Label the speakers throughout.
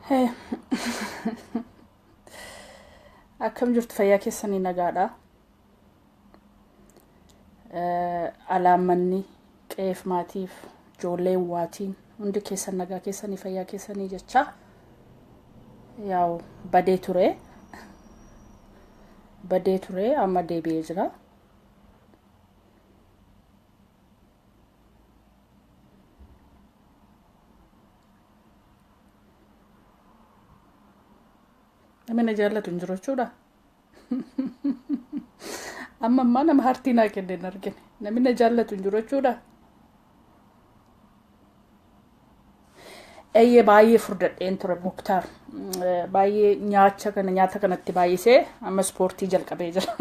Speaker 1: Hey. Akkam jirtu fayyaa keessanii nagaadha. Alaammanni qe'eef maatiif ijoolleen waatiin hundi keessan nagaa keessanii fayyaa keessanii jecha yaa'u badee ture. Badee ture amma deebi'ee jira. Namni na jaallatu hin jiru jechuudha. Amma ammaa nama hartii naa kenne hin argine. Namni na jaallatu hin jiru jechuudha. Eeyyee baay'ee furdadheen ture Muktaar. Baay'ee nyaacha kana nyaata kanatti baay'isee amma ispoortii jalqabee jira.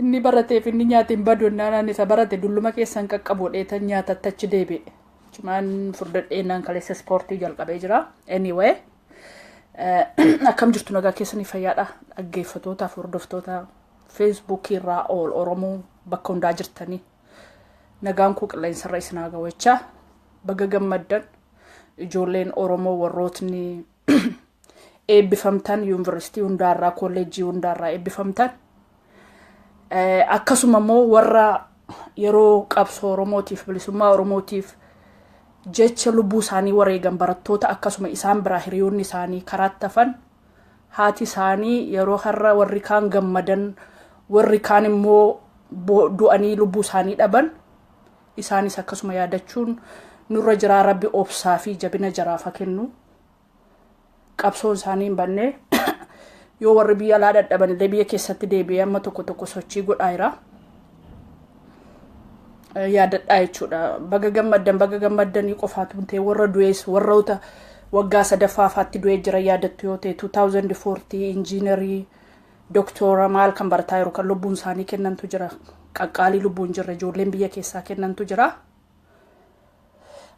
Speaker 1: Inni barateef inni nyaate hin badu innaan isa barate dulluma keessan qaqqabu dheetan nyaatatti achi deebi'e. Cimaan furdadhee naan kaleessa ispoortii jalqabee jira. Anyway, akkam jirtu nagaa keessanii fayyaadha. Dhaggeeffatootaaf hordoftoota feesbuukii irraa ool Oromoo bakka hundaa jirtanii nagaan koo qilleensarra isin haa ga'u jechaa baga gammaddan ijoolleen Oromoo warrootni eebbifamtan yuunivarsiitii hundaarraa kolleejjii hundaarraa eebbifamtan akkasuma immoo warra yeroo qabsoo Oromootiif bilisummaa Oromootiif jecha lubbuu isaanii wareegan barattoota akkasuma isaan biraa hiriyoonni isaanii karaatti hafan haati isaanii yeroo har'a warri kaan gammadan warri kaan immoo du'anii lubbuu isaanii dhaban isaanis akkasuma yaadachuun nurra jiraa rabbi obsaa fi jabina jaraaf haa kennu. Qabsoon isaanii hin banne yoo warri biyya alaa dadhaban illee biyya keessatti deebi'ee amma tokko tokko sochii godhaa jira. Yaadadhaa jechuudha. Baga gammaddan baga gammaddanii qofaatu hin ta'e warra du'ees warroota waggaa sadaffaa afaatti du'ee jira yaadattu yoo ta'e 2040 injiinarii doktora maal kan barataa jiru kan lubbuun isaanii kennantu jira. Qaqqaalii lubbuun jirra ijoolleen biyya keessaa kennantu jira.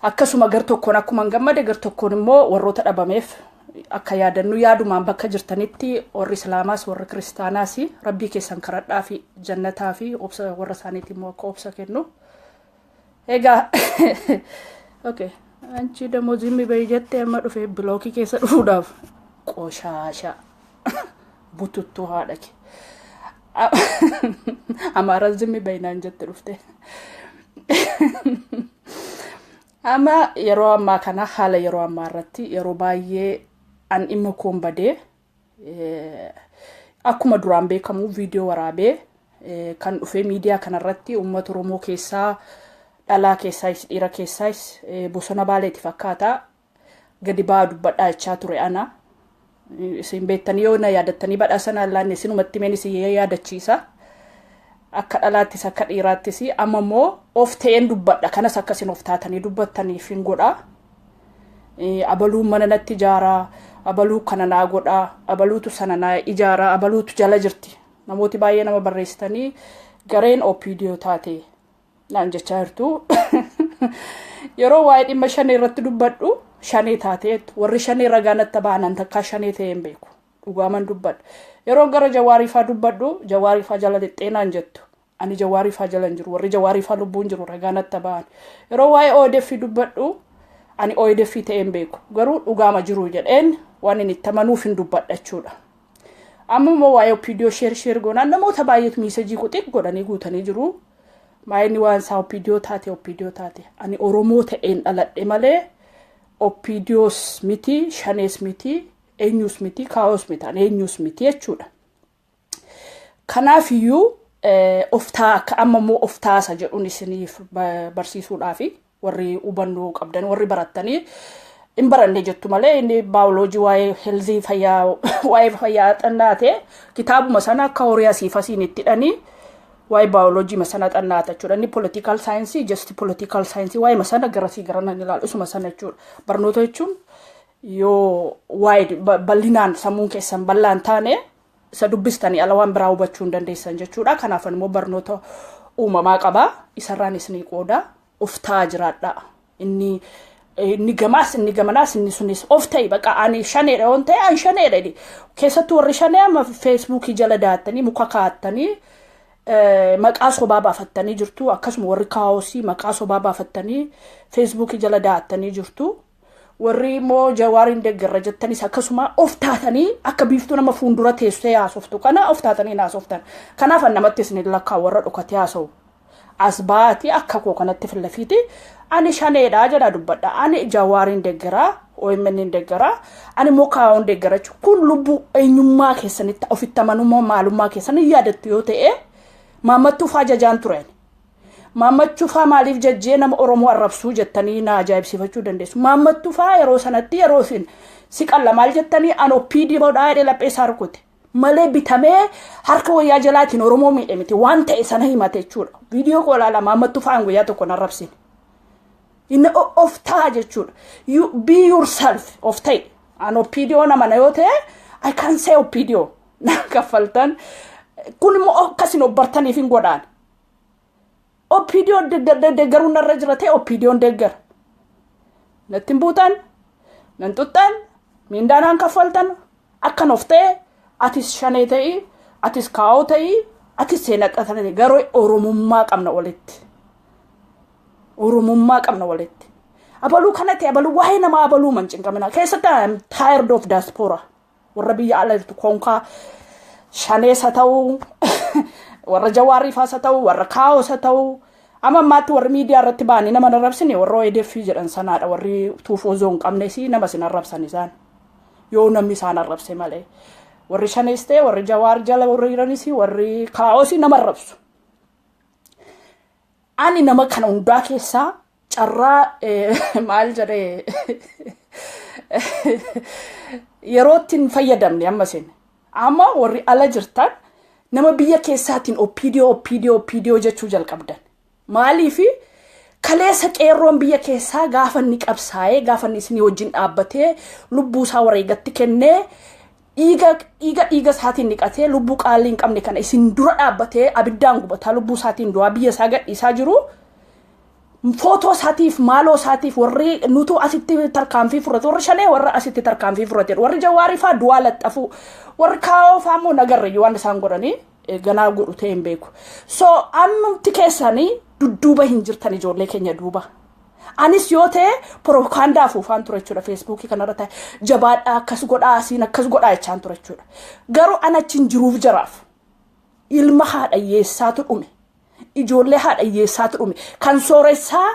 Speaker 1: Akkasuma gar tokkoon akkuma gammade gar tokkoon immoo warroota dhabameef akka yaadannu yaadumaan bakka jirtanitti warri islaamaas warri kiristaanaas rabbii keessan karadhaa fi jannataa fi obsa warra isaaniitti immoo akka obsa kennu. Egaa okay anchi dammoo zimmi bahi jettee amma dhufee bilookii keessa dhufuudhaaf qoshaasha bututtuu haadha kee. Amaaraan zimmi bahi naan jette dhufte. Amma yeroo ammaa kana haala yeroo ammaa irratti yeroo baay'ee an dhimma koon badee akkuma duraan beekamu viidiyoo waraabee kan dhufee miidiyaa kanarratti uummata Oromoo keessaa dhalaa keessaayis dhiira keessaayis bosona baaleeti fakkaata gadi ba'aa dubbadhaa jechaa ture ana. Isin beektanii yoo na yaadattanii badhaasa naan laanne isinumatti meen isin yaadachiisa. Akka dhalaattis akka dhiiraattis amma immoo of ta'een dubbadha. Kanas akka isin of taatanii dubbattaniif hin godha. Abaluun mana natti ijaaraa, abaluu kana naa godhaa, abaluutu sana naa ijaaraa, abaluutu jala jirti. Namooti baay'ee nama barreessitanii gareen OPDO taate naan jechaa jirtu. Yeroo waa'ee dhimma shanee irratti dubbadhu shanee taateettu warri shanee ragaa natti baanan takkaa shanee ta'ee hin beeku. Dhugaaman dubbadha. Yeroo gara jawaariifaa dubbadhu jawaariifaa jala lixxee naan jettu. Ani jawaariifaa jala hin jiru. Warri jawaariifaa lubbuun jiru ragaa natti ba'an. Yeroo waa'ee ODF dubbadhu ani ODF ta'ee hin beeku. Garuu dhugaama jiru jedheen waan inni itti amanuuf hin dubbadha jechuudha. Amma immoo waa'ee OPDO sheer sheer goonaan namoota baay'eetu miisejii quxiq godhanii guutanii jiru. Maayinni waan isaa OPDO taate OPDO taate. Ani Oromoo ta'een dhaladhe malee OPDOs miti, shanees miti, eenyuus miti, kaa'oos miti, ani eenyuus miti jechuudha. Kanaaf iyyuu of taa akka amma immoo of taasa jedhuun isiniif barsiisuudhaafi warri hubannoo qabdan warri barattanii hin baranne jettu malee inni baayoloojii waa'ee heelzii fayyaa waa'ee fayyaa xannaate kitaabuma sana akka horii asiif asiin itti hidhanii waa'ee baayoloojii sana xannaata jechuudha. Inni politikaal saayinsii just politikaal saayinsii waa'ee sana garasii garanan ilaalu isuma sana jechuudha. Barnoota jechuun yoo waa'ee bal'inaan sammuun keessan bal'aan taane isa dubbistanii ala waan biraa hubachuu hin dandeessan jechuudha. Kanaaf immoo barnoota uumamaa qaba. Isarraan isinii qooda. Of ta'aa jiraadha. Inni inni gamaas inni gamanaas inni sunis of ta'i baqa ani shaneedha yoon ta'e an shaneedha jedhi. Keessattuu warri shanee amma feesbuukii jala daattanii muka kaa'attanii Maqaa sobaa baafattanii jirtu. Akkasuma warri kaawosii maqaa sobaa baafattanii Feesbuukii jala daa'attanii jirtu. Warri immoo Jawaariin deeggarra jettanis akkasuma of taatanii akka biiftuu nama fuuldura teessee haasoftu kana of taatanii haasoftan. Kanaaf namatti isin lakkaa warra dhokatee haasa'u. As baatii akka koo kanatti fillafiiti. Ani Shaneedhaa jedha dubbadha. Ani Jawaariin deeggaraa, OMN deeggaraa, ani immoo kaa'oon deeggara. Kun lubbuu eenyummaa keessanitti ofitti amanummaa maalummaa keessanii yaadattu yoo ta'e, Maammattuu faa jajaan tureen. Maammachuu faa maaliif jajjee nama Oromoo arrabsuu jettanii na ajaa'ibsiifachuu dandeessu. Maammattuu faa yeroo sanatti yeroo isin si qalla maal jettanii an OPDOdhaa jedhee laphee isaa rukute. Malee bitamee harka wayyaa jalaatiin Oromoo miidhe miti, waan ta'e sana himate jechuudha. Viidiyoo koo ilaala, Maammattuu faan guyyaa tokko na arrabsine. Inni of ta'a jechuudha. You be yourself, of ta'e. An OPDO nama yoo ta'e, I can say OPDO. Na kaffaltan. Kun immoo akkasin obbartaniif hin godhaan. OPDO deeggaruun narra jira ta'e, OPDOn deeggara. Natti hin buutan, nan xuxxan, miindaanaan kaffaltan, akkan of ta'e, atis Shanee ta'i, atis kaa'oo ta'i, atis seenaxa ta'e, garuu Oromummaa qabna walitti. Oromummaa qabna walitti. Abaluu kana ta'e, abaluu waa'ee namaa abaluu man cinqamina. Keessatti I am tired of diaspora. Warra biyya ala jirtu konkaa Shanees haa ta'u, warra Jawaariifaas haa ta'u, warra Kaa'oos haa ta'u, amma ammaatti warri miidiyaa irratti ba'anii nama arrabsine warra ODF jedhan sanaadha. Warri tuufoo hin qabnes nama sin arrabsan isaan. Yoo namni isaan arrabse malee. Warri Shanees ta'e, warri Jawaar jala warri jiranis, warri Kaa'oos nama arrabsu. Ani nama kana hundaa keessaa carraa maal jedhee yeroo ittiin fayyadamne amma isin. Amma warri ala jirtan nama biyya keessaatiin OPDO, OPDO, OPDO jechuu jalqabdan. Maaliifi kaleessa qeerroon biyya keessaa gaafa inni qabsaa'ee, gaafa inni isinii wajjin dhaabbatee, lubbuu isaa wareegatti kennee, dhiiga dhiiga dhiiga isaatiin dhiqatee, lubbuu qaalii hin qabne kana isin dura dhaabbatee abiddaan gubataa, lubbuu isaatiin du'aa biyya isaa gadhiisaa jiru. Footoo isaatiif, maaloo isaatiif warri nutu asitti tarkaanfii fudhate, warri Shanee warra asitti tarkaanfii fudhate, warri Jawaarii faa du'aa laxxafuu, warri Kaawoo faa immoo nagarre waan isaan godhanii ganaa godhu ta'e hin beeku. So ammumti keessanii dudduuba hin jirtan ijoollee keenya duuba. Anis yoo ta'e propagaandaa afuufaan ture jechuudha, Feesbuukii kanarra ta'e jabaadhaa, akkas godhaa, asiin akkas godhaa jechaan ture jechuudha. Garuu an achi hin jiruuf jaraaf ilma haadha hiyyeessaatu dhume. Ijoollee haadha hiyyeessaatu dhume. Kan sooressaa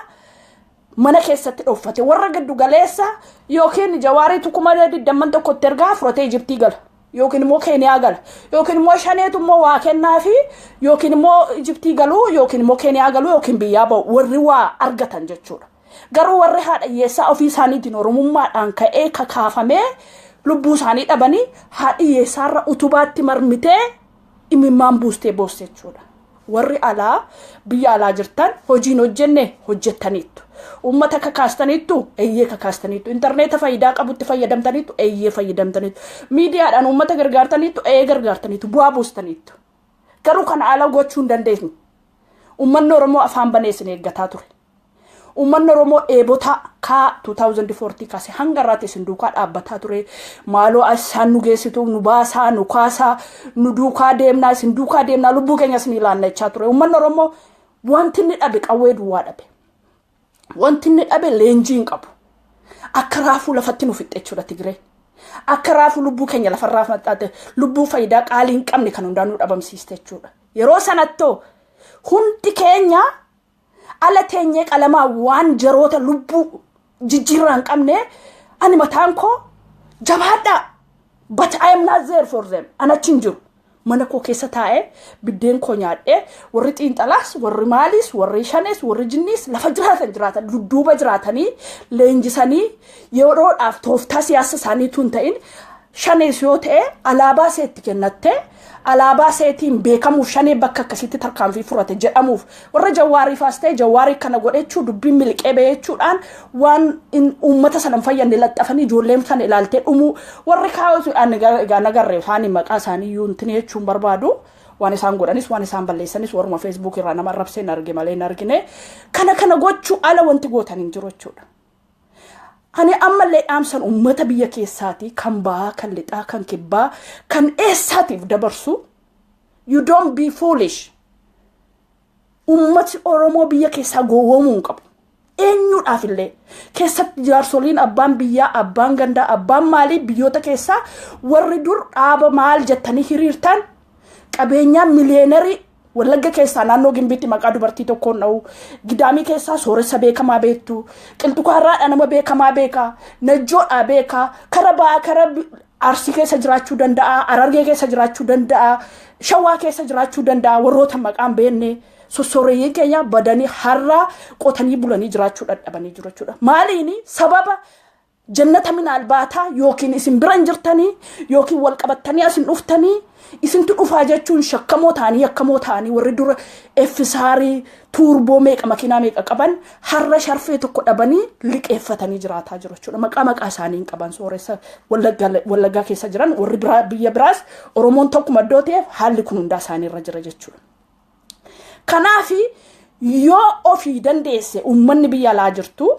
Speaker 1: mana keessatti dhoffate, warra giddu galeessa yookiin Jawaariitu 20,000 tokkotti ergaa fudhatee Ijiptii gala. Yookiin immoo Keeniyaa gala. Yookiin immoo Shaneetu immoo waa kennaafi, yookiin immoo Ijiptii galuu, yookiin immoo Keeniyaa galuu, yookiin biyyaa ba'u warri waa argatan jechuudha. Garuu warri haadha hiyyeessaa ofii isaaniitiin Oromummaadhaan ka'ee kakaafamee lubbuu isaanii dhabanii, haadha hiyyeessaarra utubaatti marmitee imimmaan buustee boosse jechuudha. Warri alaa biyya alaa jirtan hojiin hojjenne hojjettaniittu. Uummata kakaastaniittu, eeyyee kakaastaniittu. Intarneeta faayidaa qabutti fayyadamtaniittu, eeyyee fayyadamtaniittu. Miidiyaadhaan uummata gargaartaniittu, eeyyee gargaartaniittu. Bu'aa buustaniittu. Garuu kana ala gochuu hin dandeenye. Uummanni Oromoo afaan banee isin eeggataa ture. Uummanni Oromoo dheebotaa kaa 2014 kaase hanga irraatti isin duukaa dhaabbataa ture. Maaloo isaan nu geessitu, nu baasaa, nu kaasaa, nu duukaa deemnaa, isin duukaa deemnaa, lubbuu keenya isin ilaanna jechaa ture. Uummanni Oromoo wanti inni dhabe qawwee duwwaa dhabe. Wanti inni dhabe leenjii hin qabu. Akka raafuu lafatti nu fixxe jechuudha Tigiree. Akka raafuu lubbuu keenya lafarraa maxxaate, lubbuu faayidaa qaalii hin qabne kan hundaa nu dhabamsiiste jechuudha. Yeroo sanattoo hundi keenya ala teenyee qalamaa waan jaroota lubbuu jijjiirraa hin qabne, ani mataan koo jabaadhaa. But I am not there for them. An achi hin jiru. Mana koo keessa taa'ee biddeen koo nyaadhee, warri xiinxalaas, warri maaliis, warri Shanees, warri jinniis lafa jiraatan jiraatan dudduuba jiraatanii leenjisanii yeroodhaaf tooftaa siyaasa isaaniitu hin ta'in. Shanees yoo ta'e alaabaa seetti kennattee alaabaa seetiin beekamuuf, Shanee bakka akkasitti tarkaanfii furate jedhamuuf, warra Jawaariifaas ta'e Jawaarii kana godhechuu dubbiin miliqee bahechuudhaan waan uummata sana hin fayyadne laxxafanii ijoolleen sana ilaaltee dhumuu, warri kaa'utu egaa nagarree isaanii maqaa isaanii iyyuu hin jechuun barbaadu. Waan isaan godhanis, waan isaan balleessanis warruma Feesbuuk irraa nama arrabsee hin arge malee hin argine. Kana gochuu ala wanti gootan hin jiru jechuudha. Ani ammallee dhaamsan uummata biyya keessaati, kan bahaa, kan lixaa, kan kibbaa, kan eessaatiif dabarsu, you don't be foolish. Uummati Oromoo biyya keessaa gowwoomuu hin qabu. Eenyuudhaaf illee keessatti jaarsoliin, abbaan biyyaa, abbaan gandaa, abbaan maalii, biyyoota keessaa warri dur dhaaba maal jettanii hiriirtan, qabeenyaa millionaire Wallagga keessaa naannoo Gimbiitti maqaa dubartii tokkoon dha'u, Gidaamii keessaa sooressa beekamaa beektu, Qilxukaarraadha nama beekamaa beeka, Najjoodhaa beeka, kara ba'aa kara Arsii keessa jiraachuu danda'a, Harargee keessa jiraachuu danda'a, Shawaa keessa jiraachuu danda'a. Warroota maqaan beekne sossooreeyyiin keenya badanii har'a qotanii bulanii jiraachuu dadhabanii jiru jechuudha. Maaliini sababa jannata minaalbaataa yookiin isin bira hin jirtanii yookiin wal qabattanii asin dhuftanii isintu dhufaa jechuun shakkamoo ta'anii, yakkamoo ta'anii, warri dura effisaarii tuurboo meeqa, makiinaa meeqa qaban har'a sharfee tokko dhabanii liqeeffatanii jiraataa jiru jechuudha. Maqaa isaanii hin qaban sooressa Wallaggaa keessa jiran, warri biraa biyya biraas Oromoon tokkuma iddoo ta'eef haalli kun hundaa isaanii irra jira jechuudha. Kanaafi yoo ofii dandeesse, uummanni biyya alaa jirtu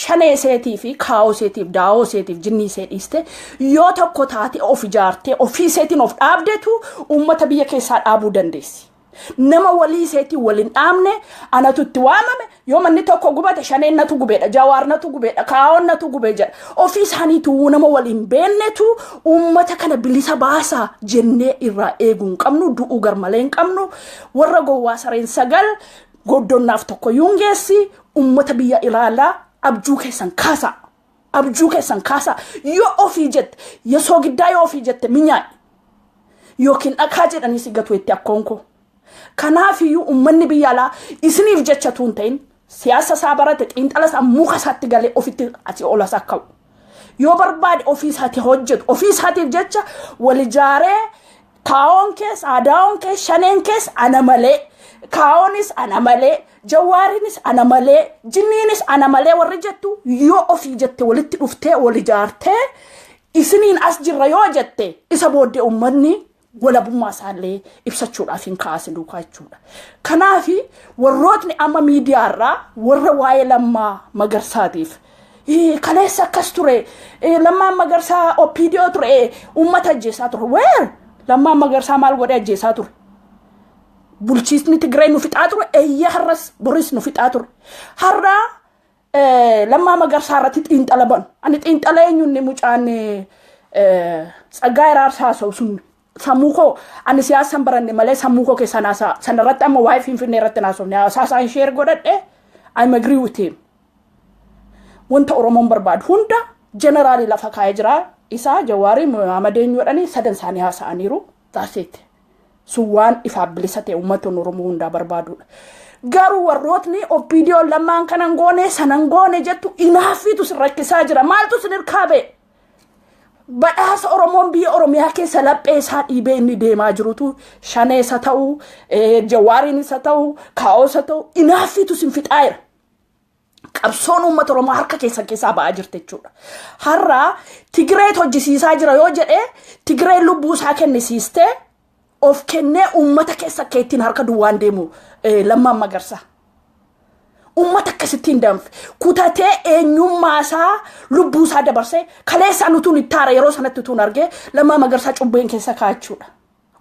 Speaker 1: shanee seetii fi kaa'oo seetiif, daawoo seetiif, jinnii see dhiiste, yoo tokko taate, of ijaartee, ofii seetiin of dhaabdetu uummata biyya keessaa dhaabuu dandeessi. Nama walii seetii waliin dhaabne anatu itti waamame, yoo manni tokko gubate shaneen natu gubeedha, Jawaar natu gubeedha, kaa'oon natu gubee jedha. Ofii isaaniitu nama waliin beeknetu uummata kana bilisa baasaa jennee irraa eeguu hin qabnu, du'uu garmalee hin qabnu. Warra gowwaa sareen sagal goddonnaaf tokko yuungeessi. Uummata biyya ilaalaa, abjuu keessan kaasaa. Abjuu keessan kaasaa. Yoo ofii jette, yesoo giddaa yoo ofii jette minyaa'e. Yookiin dhakaa jedhanii si gatu itti akkoon koo. Kanaafiyyuu uummanni biyya alaa isiniif jecha tuun ta'in siyaasa isaa barate, xiinxala isaa muka isaatti galee ofitti asii ol as akka'u. Yoo barbaade ofii isaatii hojjetu, ofii isaatiif jecha wal ijaaree, kaa'oon keessa, aadaa'oon keessa, shaneen keessa ana malee, kaa'oonis ana malee, Jawaariinis ana malee, jinniinis ana malee warri jettu, yoo ofii jette walitti dhuftee wal ijaartee isiniin as jirra yoo jette, isa booddee uummanni walabummaa isaallee ibsachuudhaaf hin kaasin duukaa jechuudha. Kanaaf warrootni amma miidiyaarraa warra waa'ee Lammaa Magarsaatiif kaleessa akkas ture, Lammaan Magarsaa OPDO ture, uummata ajjeesaa ture. Weer Lammaan Magarsaa maal godhee ajjeesaa ture? Bulchiisni Tigree nu fixaa ture, eeyyee, har'as boris nu fixaa ture. Har'a Lammaa Magarsaa irratti xiinxala banu. Ani xiinxala eenyuun mucaan Tsaggaa Iraarsaa haasa'u sun sammuu koo, ani siyaasan baranne malee, sammuu koo keessaa naasaa sanarratti amma waa'ee Finfinnee irratti naasofne haasaa isaan share godhadhe. I'm agree with him. Wanta Oromoon barbaadu hunda generally lafa kaa'ee jira. Isaa Jawaarii Muhammad eenyuudhani sadan isaanii haasa'aniiru. That's it. Sun waan ifaaf bilisa ta'e uummatni Oromoo hundaa barbaadudha. Garuu warrootni OPDO Lammaan kanan goone sanan goone jettu inaaffiitu sin rakkisaa jira. Maaltu sin hirkaa ba'e? Badhaasa Oromoon biyya Oromiyaa keessa laphee isaa dhiibee inni deemaa jirutu shanee isa ta'u, Jawaariin isa ta'u, kaa'oo isa ta'u, inaaffiitu sin fixaa jira. Qabsoon uummata Oromoo harka keessan keessaa ba'aa jirti jechuudha. Har'a Tigireet hojjisiisaa jira yoo jedhee, Tigireen lubbuu isaa kennisiistee of kennee uummata keessa akka ittiin harka duwwaan deemu Lammaan Magarsaa. Uummata akkasittiin danfe kutatee eenyummaa isaa, lubbuu isaa dabarsee kaleessaan utuun itti aara yeroo sanatti utuun argee Lammaa Magarsaa cubbeen keessa kaa'achuudha.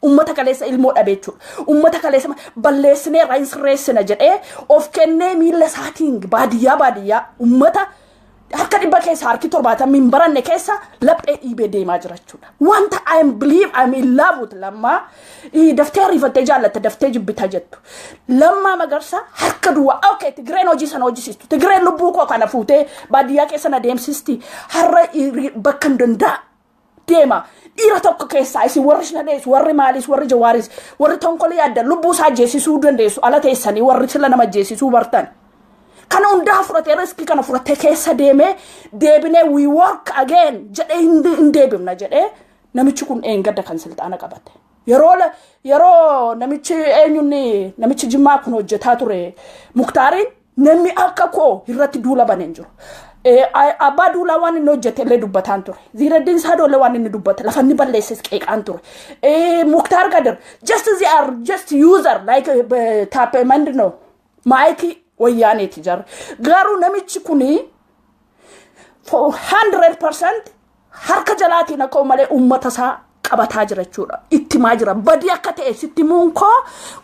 Speaker 1: Uummata kaleessa ilmoo dhabe jechuudha. Uummata kaleessa balleessinee irraa hin sirreessina jedhee of kennee miila isaatiin baadiyyaa baadiyyaa uummata harka 100 keessa harki 70 hin baranne keessa laphee dhiibee deemaa jira jechuudha. Wanta I am believe, I am in love with Lammaa, daftee ariifattee jaallatta, daftee jibbita jettu. Lammaa Magarsaa harka duwwaa, okay, Tigireen hojii sana hojjisiistu. Tigireen lubbuu koo kana fuutee baadiyyaa keessa na deemsisti. Har'a bakka hin danda'a deema. Dhiira tokko keessaa isin warri shanees, warri maaliis, warri Jawaaris, warri tonkolii yaaddan, lubbuu isaa ajjeesisuu dandeessu ala teessanii, warri sila nama ajjeesisuu bartan. Kana hundaa fudhatee, risk kana fudhatee keessa deemee deebinee we work again jedhee hin deebifna jedhee namichi kun eengadda kan silxaana qabate. Yeroo namichi eenyuun namichi Jimmaa kun hojjetaa ture, Muktaariin, namni akka koo irratti duula baneen jiru. Abbaa Duulaa waan inni hojjete illee dubbataan ture. Ziiraddiin Saadoo waan inni dubbate lafa inni balleesses qeeqaan ture. Muktaar Kadir just, they are just user like taappee mandino maayikii Wayyaaneeti jarri. Garuu namichi kuni 100% harka jalaatiin akka malee uummata isaa Qabataa jira jechuudha. Ittimaa jira. Badii akka ta'e sitti himuun koo,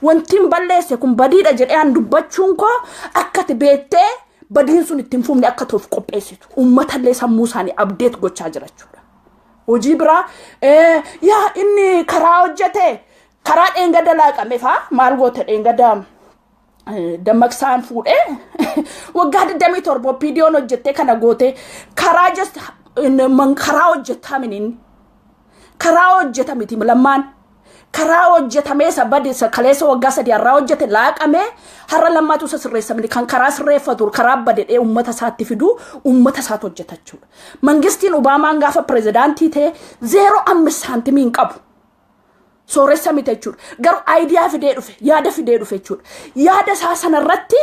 Speaker 1: wanti hin balleesse kun badiidha jedhee an dubbachuun koo, akka ati beektee badiin sun ittiin fufne akka ta'uuf qopheessitu. Uummatallee sammuu isaanii update gochaa jira jechuudha. Hojii biraa yaa inni karaa hojjete, karaa dheengada laaqame faa maal goote, dheengada dammaqsaan fuudhee waggaa 27 OPDOn hojjettee kana goote, karaa just karaa hojjettaa mini, karaa hojjeta miti. Lammaan karaa hojjetamee isa bade, isa kaleessa waggaa 3 har'aa hojjete laaqamee har'a Lammaatu isa sirreessamini. Kan karaa sirreeffatu, karaa badedhee uummata isaatti fidu, uummata isaatu hojjetachuudha. Mangistiin Obaamaan gaafa pirezidaantii ta'e 05 saantimii hin qabu. Sooressa miti jechuudha. Garuu idea fidee dhufe, yaada fidee dhufe jechuudha. Yaada isaa sanarratti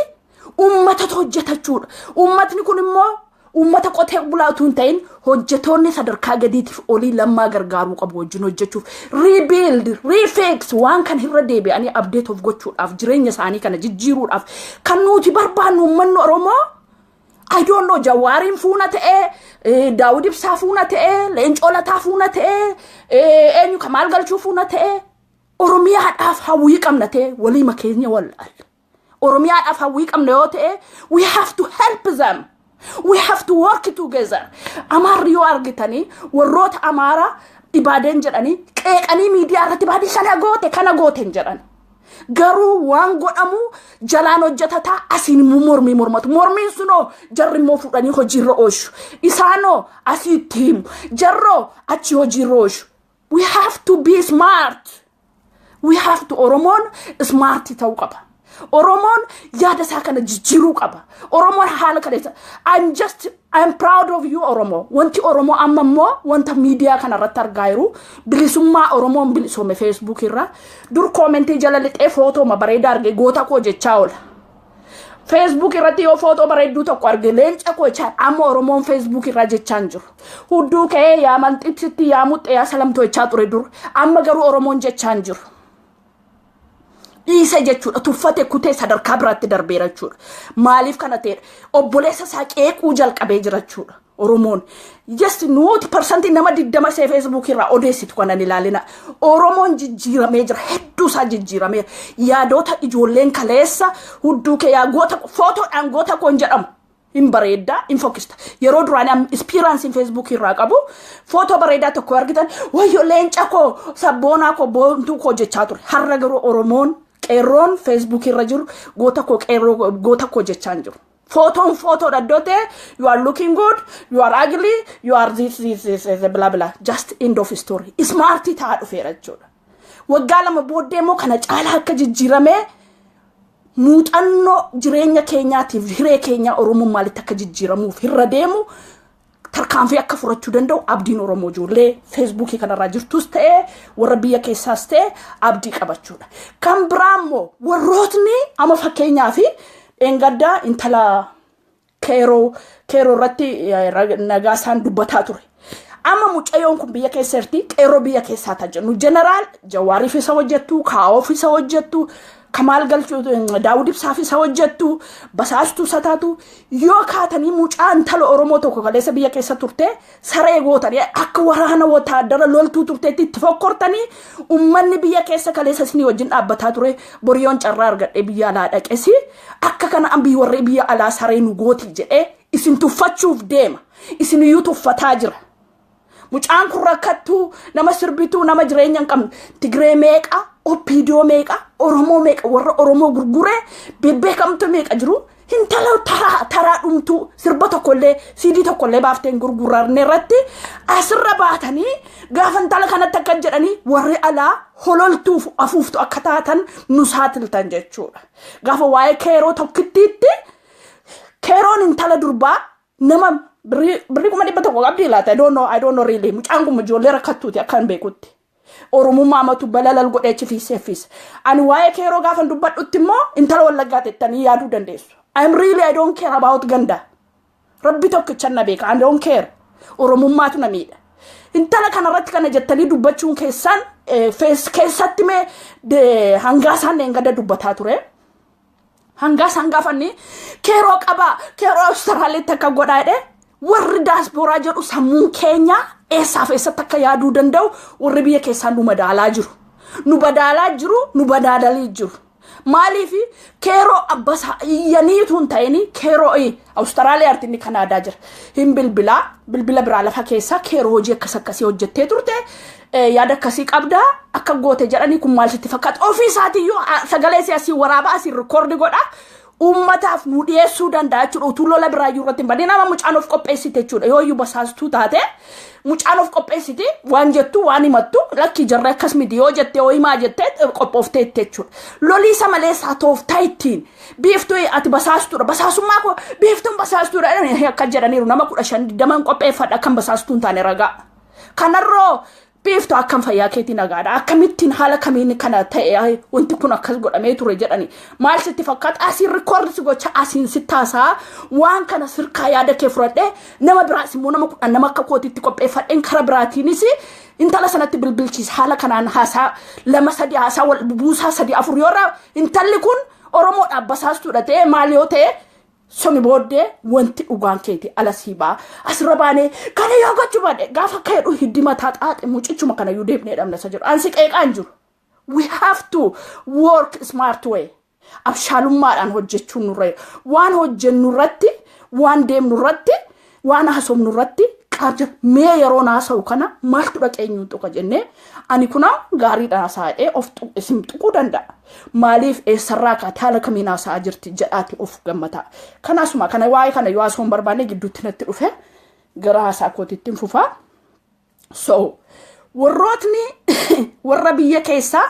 Speaker 1: uummatatu hojjetachuudha. Uummatni kun immoo uummata qotee bulaa utuu hin ta'in, hojjetoonni sadarkaa gadiitiif olii Lammaa gargaaruu qabu wajjin hojjechuuf. Rebuild, refix, waan kan irra deebi'anii update of gochuudhaaf, jireenya isaanii kana jijjiiruudhaaf kan nuti barbaannu uummanni Oromoo, I don't know, Jawaariin fuuna ta'ee, Daawud Ibsaa fuuna ta'ee, Leencoo Lataa fuuna ta'ee, eenyu Kamaal Galchuu fuuna ta'ee, Oromiyaadhaaf hawwii qabna ta'e walii makeenya wallaalla. Oromiyaadhaaf hawwii qabna yoo ta'e, we have to help them. We have to work together. Amaarri yoo argitanii, warroota Amaaraa ibaadeen jedhanii qeeqanii miidiyaa irratti baadii sana goote, kana goote hin jedhan. Garuu waan godhamu jalaan hojjetataa, asiin immoo mormii mormatu. Mormiin sunoo jarri immoo fuudhanii hojiirra oolchu. Isaanoo asii itti himu. Jarroo achi hojiirra oolchu. We have to be smart. We have to, Oromoon smart ta'uu qaba. Oromoon yaada isaa kana jijjiiruu qaba. Oromoon haala kana I'm proud of you, Oromoo. Wanti Oromoo amma immoo wanta miidiyaa kana irratti argaa jiru, bilisummaa Oromoon bilisoome. Facebook irra dur comment jala lixee footoo bareedaa arge goota koo jechaa oola. Facebook irratti yoo footoo bareedduu tokko arge leenca koo jechaa, amma Oromoon Facebook irraa jechaa hin jiru. Hudduu ka'ee yaa manxixitti, yaa muxxee, yaa salamtoo jechaa ture dur. Amma garuu Oromoon jechaa hin jiru. Dhiise jechuudha. Tuffate, kutee sadarkaa biraatti darbeera jechuudha. Maaliif kana ta'edha? Obboleessa isaa qeequu jalqabee jira jechuudha. Oromoon. Yes, nuti percent nama 20 see Facebook irraa odeessitu kanan ilaalina. Oromoon jijjiiramee jira. Hedduu isaa jijjiirameera. Yaadota ijoolleen kaleessa hudduu kee yaa goota, footoodhaan goota koon jedhamu. Hin bareeddaa, hin fokkista. Yeroo duraanii experience Facebook irraa qabu, footoo bareedaa tokko argitan, wayyo leenca koo, sabboonaa koo, boontuu koo jechaa ture. Har'a garuu Oromoon qeerroon Facebook irra jiru goota koo, qeerroo, goota koo jechaa hin jiru. Footoon footoodha iddoo ta'e, you are looking good, you are ugly, you are this, this, this, this, bla bla, just end of story. Smart ta'aa dhufeera jechuudha. Waggaa 2 booddee immoo kana caalaa akka jijjiiramee, muuxannoo jireenya keenyaatiif hiree keenyaa Oromoon maalitti akka jijjiiramuuf irra deemu, tarkaanfii akka furachuu danda'u abdiin Oromoo ijoollee Facebookii kanarraa jirtus ta'ee, warra biyya keessaas ta'e abdii qabachuudha. Kan biraa immoo warrootni amma fakkeenyaa fi dheengaddaa intala keeroo irratti nagaa isaan dubbataa ture. Amma mucayyoon kun biyya keessa jirti, qeerroo biyya keessaa ta'a jennu. Jeneraal Jawaariif isa hojjettu, Kaa'oof isa hojjettu, Kamaal Galchuu, Daawud Ibsaaf isa hojjettu, basaastuu isa taatu yoo kaatanii, mucaa intala Oromoo tokko kaleessa biyya keessa turte saree gootanii, akka waraana wotaaddara loltuu turteetti itti fokkortanii, ummanni biyya keessa kaleessa isinii wajjin dhaabbataa ture, boriyoon carraa argadhee biyya alaa dhaqesi akka kana ambii warri biyya alaa saree nu gooti jedhee isin tuffachuuf deema. Isin iyyuu tuffataa jira. Mucaan kun rakkattuu, nama sirbituu, nama jireenya hin qabne, Tigree meeqa, OPDO meeqa, Oromoo meeqa, warra Oromoo gurguree bebbeekamtu meeqa jiru, intala taraa taraa dhumtuu sirba tokkollee, siidii tokkollee baaftee hin gurgurarne irratti asirra baatanii gaafa intala kanatti akka jedhanii warri alaa hololtuuf afuuftu akka taatan nu saaxiltan jechuudha. Gaafa waa'ee keeroo tokkittiitti, keeroon intala durbaa nama birrii 100,000 qabdii laata? I don't know, I don't know really. Mucaan kun ijoollee rakkattuuti akka hin beekutti. Oromummaa amatu balalal godhee achi fiisee fiisa. Ani waa'ee keeroo gaafa dubbadhutti immoo intala Wallaggaa tettanii yaaduu dandeessu. I'm really, I don't care about ganda. Rabbi tokkicha na beeka. I don't care. Oromummaatu na miidha. Intala kanarratti kana jettanii dubbachuun keessaan keessatti mee hangaa isaan gada dubbataa ture. Hangaa isaan gaafanni keeroo qabaa, keeroo Awustiraaliitti akka godhaa jedhee Warri daasporaa jedhu sammuun keenya eessaaf eessatti akka yaaduu danda'u warri biyya keessaa nu madaalaa jiru. Nu madaalaa jiru, nu madaalanii jiru. Maaliif keeroo abbasaa iyyaniitu hin ta'in keeroo Awustiraaliyaatti inni Kanaadaa jira. Hin bilbilaa, bilbila biraa lafa keessaa keeroo hojii akkas akkasii hojjettee turte, yaada akkasii qabdaa, akka goote jedhanii, kun maal sitti fakkaata? Ofii isaatiiyyuu sagalee asii waraabaa, asii record godha. Uummataaf nu dhiyeessuu danda'a jechuudha. Utuu lola biraayyuu irratti hin badin nama mucaan of qopheessite jechuudha. Yoo iyyuu basaastuu taate mucaan of qopheessite, waan jettu waan himattu, lakki jarra akkas miti yoo jette, yoo himaa jette, qophoofteetti jechuudha. Loliisa maleessaa tooftaa ittiin biiftuu ati basaastuudha. Basaasummaa koo biiftuun basaastuudha akka jedhaniiru, nama 15 20 qopheeffadha kan basaastuu hin taane ragaa. Kanarroo biiftuu akkam, fayyaa keetii, nagaadha, akkamittiin, haala kamiin kana ta'e, wanti kun akkas godhamee ture jedhani, maal sitti fakkaata, asiin record si gocha, asiin si taasaa, waan kana sirkaa yaada kee fudhadhee nama biraas immoo nama 10 nama akka kootiitti qopheeffadheen kara biraatiinis intala sanatti bilbilchiisa. Haala kanaan haasaa lama sadi, haasaa wal buusaa sadi afur yoo irraa intalli kun Oromoodhaaf basaastuudha ta'e, maal yoo ta'e, soni booddee wanti dhugaan keeti ala sii ba'a. Asirra baanee kana yoo gochuu baadhe, gaafa akka jedhu hiddi mataa xaaxe mucichuma kanayyuu deebinee dhabna isa jedhu. Ansi qeeqaan jiru. We have to work smart way. Abshaalummaadhaan hojjechuun nurra jira. Waan hojjennu irratti, waan deemnu irratti, waan haasofnu irratti qaabja mee yeroo haasa'u kana maaltu dhaqeenyuun tuqa jennee, ani kuna gaariidhaan haasa'ee of isin tuquu danda'a. Maaliif, eessarraa kaate, haala kamiin haasa'aa jirti jedhaati of gammataa. Kanaasuma kana waa'ee kana yoo haasa'uu hin barbaanne gidduutti natti dhufe, gara haasaa kootiitti hin fufaa. So warrootni warra biyya keessaa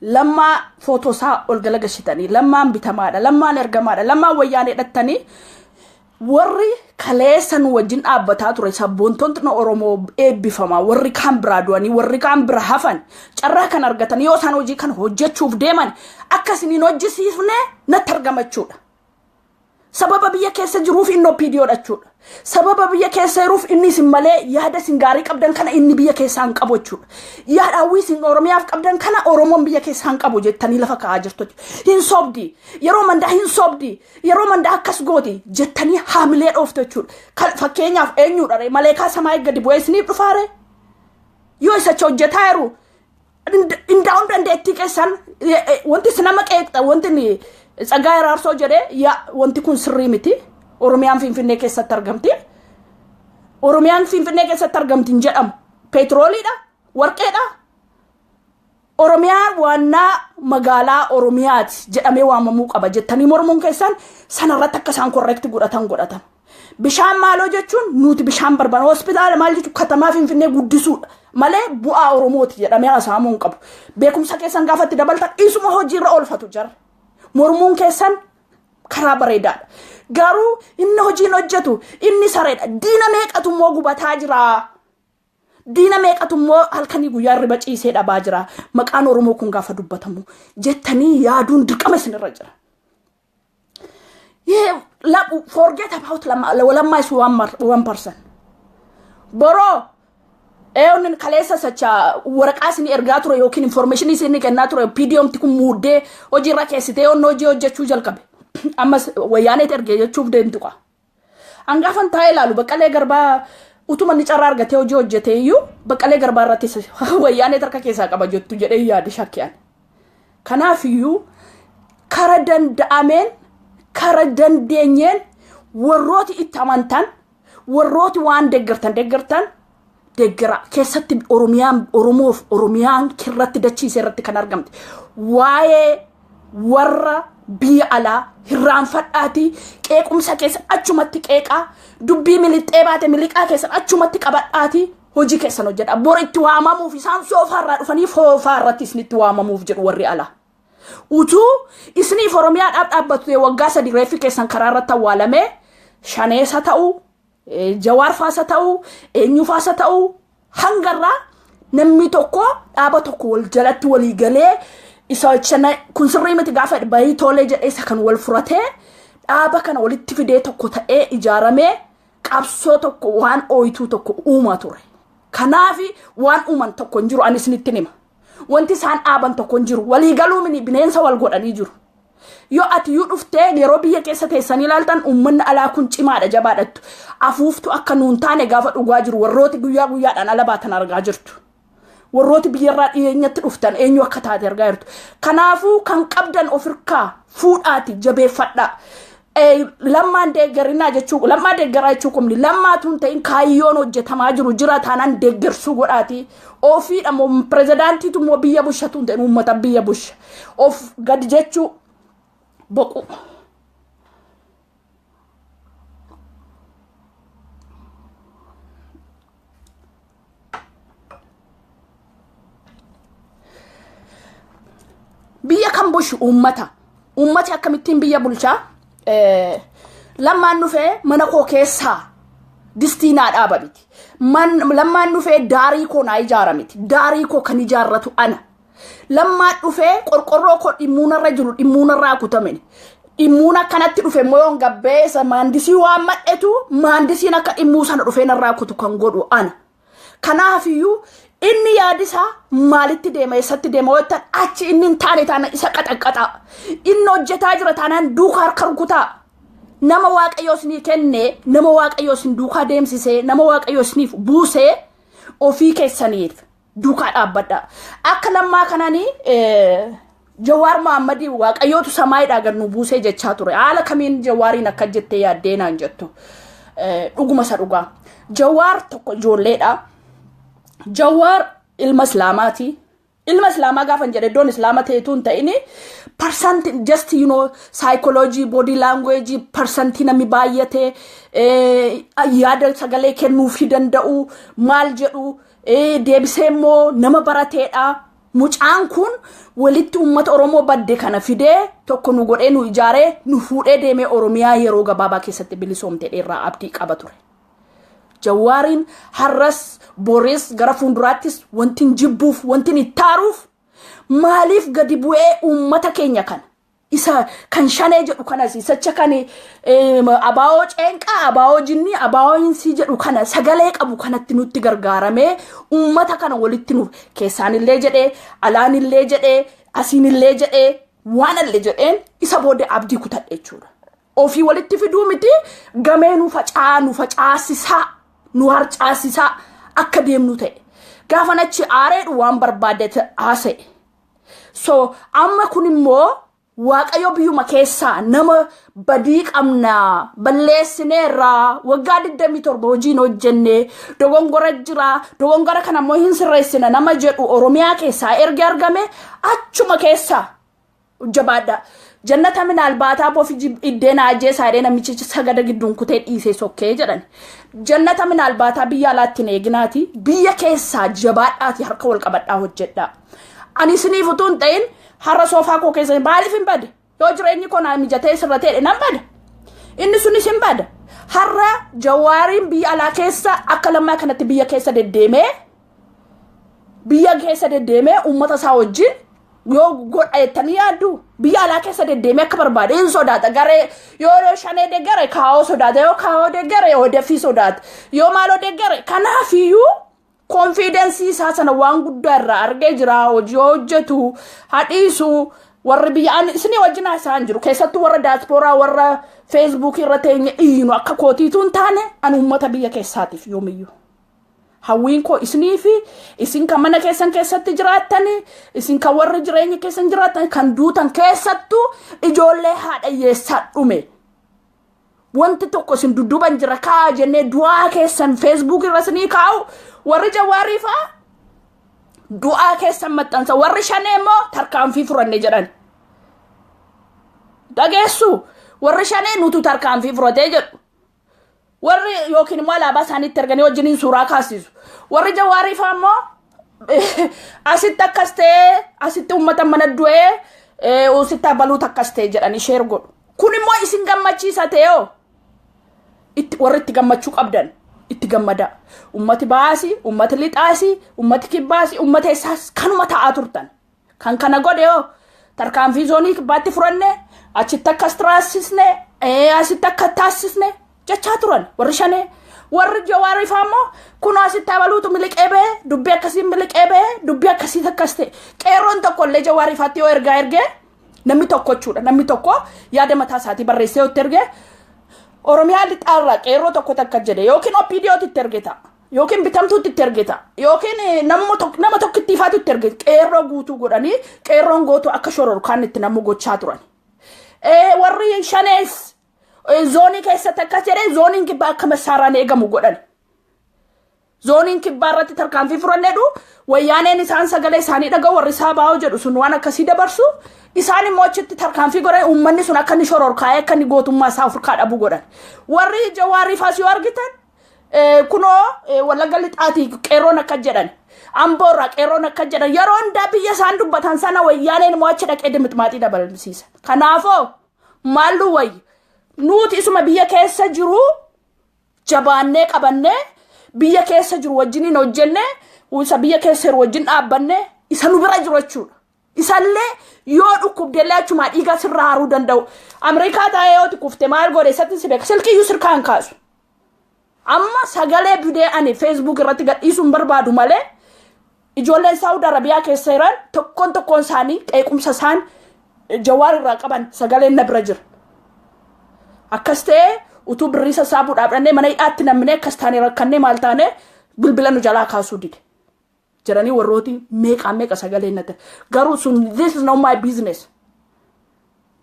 Speaker 1: Lammaa footoo isaa ol galagashitanii, Lammaan bitamaadha, Lammaan ergamaadha, Lammaan wayyaanee dhattanii, warri kaleessa nu wajjin dhaabbataa ture, sabboontonni Oromoo eebbifamaa, warri kaan biraa du'anii warri kaan bira hafan, carraa kan argatan yoo isaan hojii kana hojjechuuf deeman akka isiniin hojjisiifne natti argamachuudha. Sababa biyya keessa jiruuf inni OPDO jechuudha. Sababa biyya keessa jiruuf inni isin malee yaada isin gaarii qabdan kana inni biyya keessaa hin qabu jechuudha. Yaada hawwii isin Oromiyaaf qabdan kana Oromoon biyya keessaa hin qabu jettanii lafa kaa'aa jirtu. Hin sobdi. Yeroo mandaa hin sobdi. Yeroo mandaa akkas gooti jettanii haamilee dhooftu jechuudha. Fakkeenyaaf eenyudha maleekaa samaa gadi bu'ee isiniif dhufaare? Yoo isacha hojjetaa jiru indaa'uun dandeettii keessan, wanti isin nama qeeqxa, wanti Tsagaa Araarsoo jedhee, yaa wanti kun sirrii miti. Oromiyaan Finfinnee keessatti argamti. Oromiyaan Finfinnee keessatti argamti hin jedhamu. Peetirooliidha, warqeedha. Oromiyaan waannaa magaalaa Oromiyaati jedhamee waamamuu qaba jettanii mormuun keessan sanarratti akka isaan correct godhatan godhatan. Bishaan maaloo jechuun nuti bishaan barbaanna. Hospitaala maal jechuun katamaa Finfinnee guddisuudha malee bu'aa Oromooti jedhamee haasa'amuu hin qabu. Beekumsa keessan gaafatti dabaltan isuma hojiirra oolfatu jara. Mormuun keessan karaa bareedaadha. Garuu inni hojiin hojjetu inni sareedha. Diina meeqatu immoo gubataa jira. Diina meeqatu immoo halkanii guyyaa irriba ciisee dhabaa jira. Maqaan Oromoo kun gaafa dubbatamu jettanii yaaduun dirqama isinirra jira. Forget about Lammaa is one person. Boroo eewwan kaleessa sacha waraqaa isin ergaa ture yookiin information isin kennaa ture, PDOmti kun muuddee hojiirra keessitee onnoo hojii hojjechuu jalqabe. Ammas wayyaaneet ergee jechuuf deemtu qa. Hangaafan taa'ee ilaalu, Baqqalee Garbaa utuma inni carraa argatee hojii hojjetee iyyuu Baqqalee Garbaa irratti wayyaaneet harka keessaa qaba jettu jedhee yaade shakkiyaan. Kanaaf iyyuu kara danda'ameen, kara dandeenyeen, warrooti itti amantan, warrooti waan deeggartan deeggartan deeggara. Keessatti Oromiyaan Oromoof Oromiyaan kirratti dachiisee irratti kan argamte waa'ee warra biyya alaa hirraanfadhaatii, qeequmsa keessan achumatti qeeqaa, dubbii milixxee baate miliqaa keessan achumatti qabadhaatii hojii keessan hojjedha. Bor itti waamamuuf isaan soofaarraa dhufanii foofaa irratti isinitti waamamuuf jedhu warri alaa. Utuu isiniif Oromiyaadhaaf dhaabbatu waggaa 3 reeffi keessan karaa irratti awwaalamee, shaneessa ta'uu, Jawaar faasa ta'uu, eenyu faasa ta'uu, hangarraa namni tokko dhaaba tokko wal jalatti walii galee isa kun sirrii miti gaafa bahii tolee jedhee isa kan wal furatee dhaaba kana walitti fidee tokko ta'ee ijaaramee qabsoo tokko waan ooyituu tokko uumaa ture. Kanaaf waan uuman tokko hin jiru, ani isinitti hima. Wanti isaan dhaaban tokko hin jiru. Walii galuu mini bineensa wal godhanii jiru. Yoo ati iyyuu dhuftee yeroo biyya keessa teessanii ilaaltan, uummanni alaa kun cimaadha, jabaadhattu. Afuuftu akka nuun taane gaafa dhugaa jiru warrooti guyyaa guyyaadhaan ala baatan argaa jirtu. Warrooti biyyarraa dhiyeenyatti dhuftan eenyu akka taate argaa jirtu. Kanaafuu kan qabdan ofirkaa fuudhaati jabeeffadhaa. Lammaan deeggarinaa jechuu, lammaa deeggaraa jechuu kumni lammaatu hin ta'in, kaayyoon hojjetamaa jiru jira taanaan deeggarsuu godhaati. Ofiidha moo pirezidaantiitu immoo biyya bushatu hin ta'in, uummata biyya busha. Of gadi jechuu boqu. Biyya kan bushu uummata. Uummati akkamittiin biyya bulchaa? Lammaan dhufee mana koo keessaa distii naa dhaaba miti. Lammaan dhufee daarii koo naa ijaara miti. Daarii koo kan ijaarratu ana. Lammaan dhufee qorqorroo koo dhimmuunarra jiru dhimmuunarraa kutameni. Dhimmuun akkanatti dhufe immoo yoon gabbee isa maandisii waan madhetu, maandisiin akka dhimmuu sana dhufee narraa kutu kan godhu ana. Kanaafiyyuu inni yaadisaa maalitti deema, eessatti deema yoo ta'an, achi inni hin taane taana isa qaxaqqaxaa. Inni hojjetaa jira taanaan duukaa harka rukutaa. Nama Waaqayyoo isinii kenne, nama Waaqayyoo isin duukaa deemsisee, nama Waaqayyoo isiniif buusee ofii keessaniif duukaa dhaabbadha. Akka lammaa kananii Jawaar Mohaammadii Waaqayyootu samaayidhaa gad nu buusee jechaa ture. Haala kamiin Jawaariin akka jettee yaaddee naan jettu. Dhuguma isa dhugaa. Jawaar tokko ijoolleedha. Jawaar ilma Islaamaati. Ilma Islaamaa gaafa hin jedhe iddoon Islaama ta'etu hin ta'ini, percent just psychology, body language, percentii namni baay'ate yaada sagalee kennuufii danda'u maal jedhu, deebisee immoo nama barateedha. Mucaan kun walitti uummata Oromoo badde kana fidee tokko nu godhee, nu ijaaree, nu fuudhee deemee Oromiyaa yeroo gabaabaa keessatti bilisoomte irraa abdii qaba ture. Jawaariin har'as boris gara fuulduraattis wanti hin jibbuuf, wanti hin ittaaruuf, maaliif gadi bu'ee uummata keenya kana isa kan shanee jedhu kanas, isacha kan abaa'oo ceenqaa, abaa'oo jinnii, abaa'oo hinsii jedhu kana, sagalee qabu kanatti nutti gargaaramee uummata kana walitti nuuf keessaanillee jedhee, alaanillee jedhee, asiinillee jedhee, waan allee jedheen isa booda abdii kutadhe jechuudha. Ofii walitti fiduu miti, gamee nu facaa, nu facaasisaa, nu harcaasisaa akka deemnu ta'e. Gaafa achi aareedhu waan barbaade haasa'e. So amma kun immoo Waaqayyo biyyuma keessaa nama badii qabna, balleessineerraa, waggaa 27 hojiin hojjenne, dogongora jira, dogongora kana immoo hin sirreessina nama jedhu Oromiyaa keessaa erga argame, achuma keessaa jabaadha. Jannata minaal baataa bofi iddeen ajjeesaa jedhee namichi sagada gidduun kutee dhiisee sokkee jedhan. Jannata minaal baataa biyya alaatti hin eeginaati, biyya keessaa jabaadhaati harka wal qabadhaa hojjedhaa. Ani isiniif utuu hin ta'in har'a soofaa koo keessa maaliif hin bade? Yoo jireenyi koo naa mijatee sirra ta'e nan bada. Inni sunis hin bada. Har'a Jawaariin biyya alaa keessa akka lammaa kanatti biyya keessa deddeemee, biyya keessa deddeemee uummata isaa wajjin yoo godha jettanii yaaddu, biyya alaa keessa deddeemee akka barbaade hin sodaata. Garee yoo shanee deggare kaa'oo sodaata, yoo kaa'oo deggare odeeffii sodaata, yoo maaloo deggare. Kanaafiyyuu confidence isaa sana waan guddaa irraa argee jira. Hojii hojjetu hadhiisu, warri biyya ani isinii wajjin haasa'an jiru, keessattuu warra daaspooraa, warra Feesbuukii irra teenye iyyinu akka kootiitu hin taane, ani uummata biyya keessaatiif yoomiyyuu. Hawwiin koo isinii fi isin kan mana keessan keessatti jiraattanii, isin kan warri jireenya keessan jiraattan, kan duutan, keessattuu ijoollee haadha hiyyeessaa dhume. Wanti tokko isin dudduuban jira kaa jennee du'aa keessan Feesbuuk irra isinii kaa'u, warri Jawaarii fa'aa du'aa keessan maxxansa, warri shanee immoo tarkaanfii furanne jedhan. Dhageessu, warri shanee nutu tarkaanfii furatee jedhu. Warri yookiin immoo alaabaa isaaniitti erganii wajjiniin suuraa kaasisu. Warri Jawaarii fa'aa immoo asitti akkas ta'ee, asitti uummata mana du'ee, usitti abaluutu akkas ta'e jedhanii share godhu. Kun immoo isin gammachiisa ta'ee itti warri itti gammachuu qabdan itti gammada. Uummati baasii, uummati lixaasii, uummati kibbaasii, uummata eessaas kanuma ta'aa turtan. Kan kana godhe hoo tarkaanfii zoonii kibbaatti furanne, achitti akkas taasisne, asitti akka taasisne jechaa turan warri shanee. Warri Jawaarii fa'aa immoo kunoo asitti abaluutu miliqee ba'ee, dubbii akkasii miliqee ba'ee, dubbii akkasii akkas ta'e. Qeerroon tokko illee Jawaarii fa'aatti yoo ergaa ergee Namni tokko jechuudha. Namni tokko yaada mataa isaatii barreessee yoo itti erge, Oromiyaa lixaarraa qeerroo tokko takka jedhe, yookiin OPDOtti itti erge ta'a. Yookiin bitamtuutti itti erge ta'a. Yookiin nama tokkitti ifaatu itti erge, qeerroo guutuu godhanii qeerroon guutuu akka shororkaan itti namuu gochaa turan. Warri shanees zoonii keessatti akkas jedhee, zooniin kibbaa akka massaaraan eegamu godhan. Zooniin kibbaa irratti tarkaanfii fudhanneedhu, wayyaaneen isaan sagalee isaanii dhaga'u, warri isaa baa'oo jedhu sun waan akkasii dabarsu, isaan immoo achitti tarkaanfii godhan, uummanni sun akka inni shororkaa'ee akka inni gootummaa isaa ofirkaa dhabu godhan. Warri Jawaarii faas yoo argitan, kunoo Wallagga lixaatii qeerroon akka jedhan, Amboorraa qeerroon akka jedhan, yeroo hundaa biyya isaan dubbatan sana wayyaaneen immoo achi dhaqee dimixmaaxii dabalsiisa. Kanaafoo maallu wayya? Nuti isuma biyya keessa jiru jabaannee qabannee, biyya keessa jiru wajjiniin hojjenne, isa biyya keessa jiru wajjin dhaabbanne, isa nu bira jiru jechuudha. Isallee yoo dhukkubdellee achumaa dhiiga sirraa haruu danda'u. Ameerikaa taa'ee yoo kufte maal godhe isatti si beeka, silkiyyuu sirkaan kaasu. Amma sagalee bidee ani Facebook irratti gadhiisuu hin barbaadu malee, ijoolleen Saawud Arabiyaa keessa jiran tokkoon tokkoon isaanii qeequmsa isaan Jawaar irraa qaban sagaleen na bira jira. Akkas ta'ee utuu birrii sassaabuudhaaf dhannee mana hidhaatti namnee, akkas taane, rakkannee, maal taane, bilbila nu jalaa kaasuu dide. Jedhanii warrooti meeqaa meeqa sagalee na ta'e. Garuu sun, this is not my business.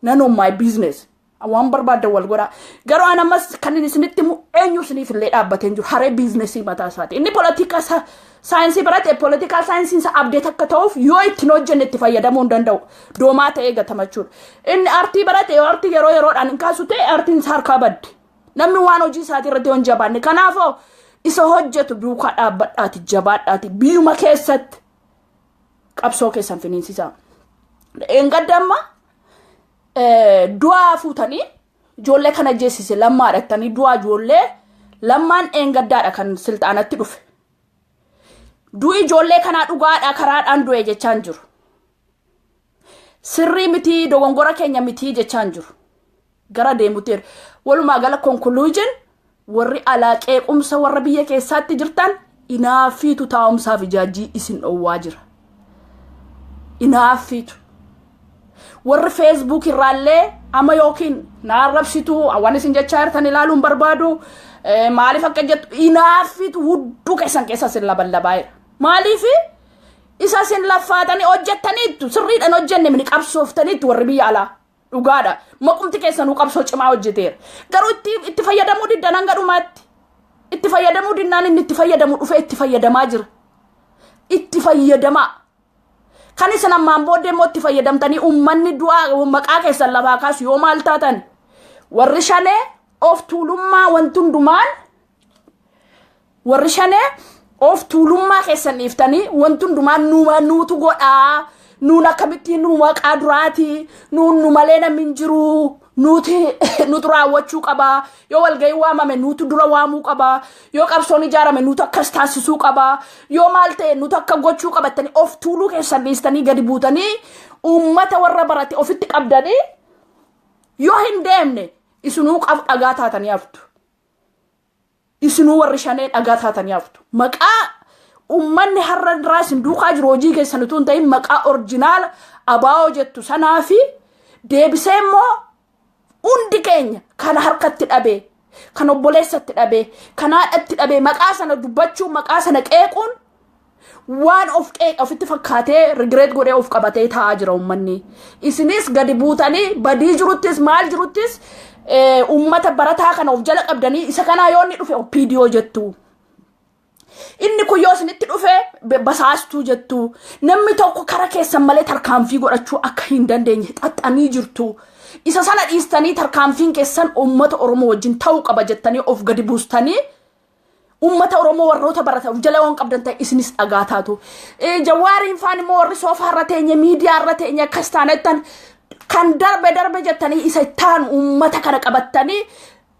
Speaker 1: None of my business. Waan barbaadan wal godhaa. Garuu an ammas kan inni isinitti himu, eenyu isiniif illee dhaabbatee hin jiru. Haree business mataa isaati. Inni political science barate, political scienceiin isaa update akka ta'uuf yoo ittiin hojjenne itti fayyadamuu hin danda'u. Doomaa ta'ee gatama jechuudha. Inni aartii barate, yoo aartii yeroo yeroodhaan hin kaasu ta'e, aartiin isaa harkaa baddi. Namni waan hojii isaatii irratti hin jabaanne. Kanaafuu isa hojjetu duukaa dhaabbadhaati, jabaadhaati, biyyuma keessatti qabsoo keessan finiinsisaa. Eengadda amma du'aa fuutanii ijoollee kana jeessise Lammaadha jettanii, du'aa ijoollee, Lammaan eengaddaadha kan silxaanatti dhufe. Du'i ijoollee kanaa dhugaadha, karaadhaan du'e jechaan jiru. Sirrii mitii, dogongora keenya mitii jechaan jiru. Gara deemuteera. Walumaa gala, conclusion, warri alaa qeequmsa warra biyya keessaatti jirtan, inaaffiitu taa'umsaaf ijaajjii isin dhowwaa jira. Inaaffiitu. Warri Facebook irraallee amma yookiin na arrabsitu, waan isin jechaa jirtan ilaaluun barbaadu, maaliif akka jettu, inaaffiitu hudduu keessan keessa isin laballabaa jira. Maaliif isa isin laffaatanii hojjettaniittu, sirriidhaan hojjenne mini, qabsooftaniittu warri biyya alaa. Dhugaadha. Maqumti keessanuu qabsoo cimaa hojjeteera. Garuu itti fayyadamuu diddan hanga dhumaatti. Itti fayyadamuu dinnaan inni itti fayyadamu dhufee itti fayyadamaa jira. Itti fayyadamaa. Kan isin ammaan booddee immoo itti fayyadamtanii uummanni du'aa maqaa keessan lafaa kaasu yoo maal taatan, warri shanee of tuulummaa, wanti hundumaan, warri shanee of tuulummaa keessan dhiiftanii, wanti hundumaan numa nuutu godhaa, nuun akkamittiin nu maqaa duraati, nuun nu malee namni hin jiru, nuti nutu raawwachuu qabaa, yoo walgahii waamame nutu dura waamuu qabaa, yoo qabsoon ijaarame nutu akkas taasisuu qabaa, yoo maal ta'e nutu akka gochuu qabattanii, of tuuluu keessan dhiistanii gadi buutanii uummata warra barate ofitti qabdanii yoo hin deemne, isinuu qaf dhagaa taatanii haftu. Isinuu warri shanee dhagaa taatanii haftu. Maqaa uummanni har'a irraa isin duukaa jiru hojii keessan utuu hin ta'in, maqaa original abaa'oo jettu sanaa fi deebisee immoo hundi keenya kan harkatti dhabee, kan obboleessatti dhabee, kan haadhatti dhabee, maqaa sana dubbachuu, maqaa sana qeequun waan of qeeqa ofitti fakkaatee regret godhee of qabatee taa'aa jira uummanni. Isinis gadi buutanii badii jiruttis maal jiruttis uummata barataa kana of jala qabdanii, isa kanaa yoo inni dhufe OPDO jettu. Inni kun yoo isinitti dhufe basaastuu jettu. Namni tokko kara keessan malee tarkaanfii godhachuu akka hin dandeenye xaxxanii jirtu. Isa sana dhiistanii tarkaanfiin keessan uummata Oromoo wajjin ta'uu qaba jettanii of gadi buustanii uummata Oromoo warroota baratan of jala waan qabdan ta'e, isinis dhagaa taatu. Jawaariin faan immoo warri soofaa irra teenye, miidiyaa irra teenye, akkas taanettan, kan darbe darbe jettanii isa ittaanu uummata kana qabattanii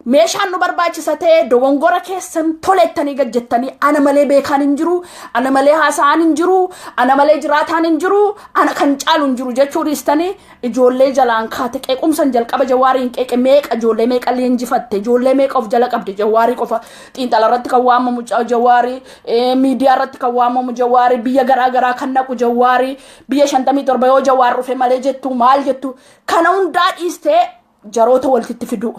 Speaker 1: Meeshaan nu barbaachisa ta'e, dogongora keessan tolettanii gajjettanii, ana malee beekaan hin jiru, ana malee haasa'aan hin jiru, ana malee jiraataan hin jiru, ana kan caalu hin jiru jechuu dhiistanii, ijoollee jalaan kaate qeequmsan jalqaba Jawaariin qeeqe meeqa, ijoollee meeqa leenjifatte, ijoollee meeqa of jala qabde? Jawaarii qofa xiinxala irratti kan waamamu, Jawaarii miidiyaa irratti kan waamamu, Jawaarii biyya garaa garaa kan naqu, Jawaarii biyya 57 yoo Jawaar dhufe malee jettu maal jettu, kana hundaa dhiistee jaroota walitti fiduu.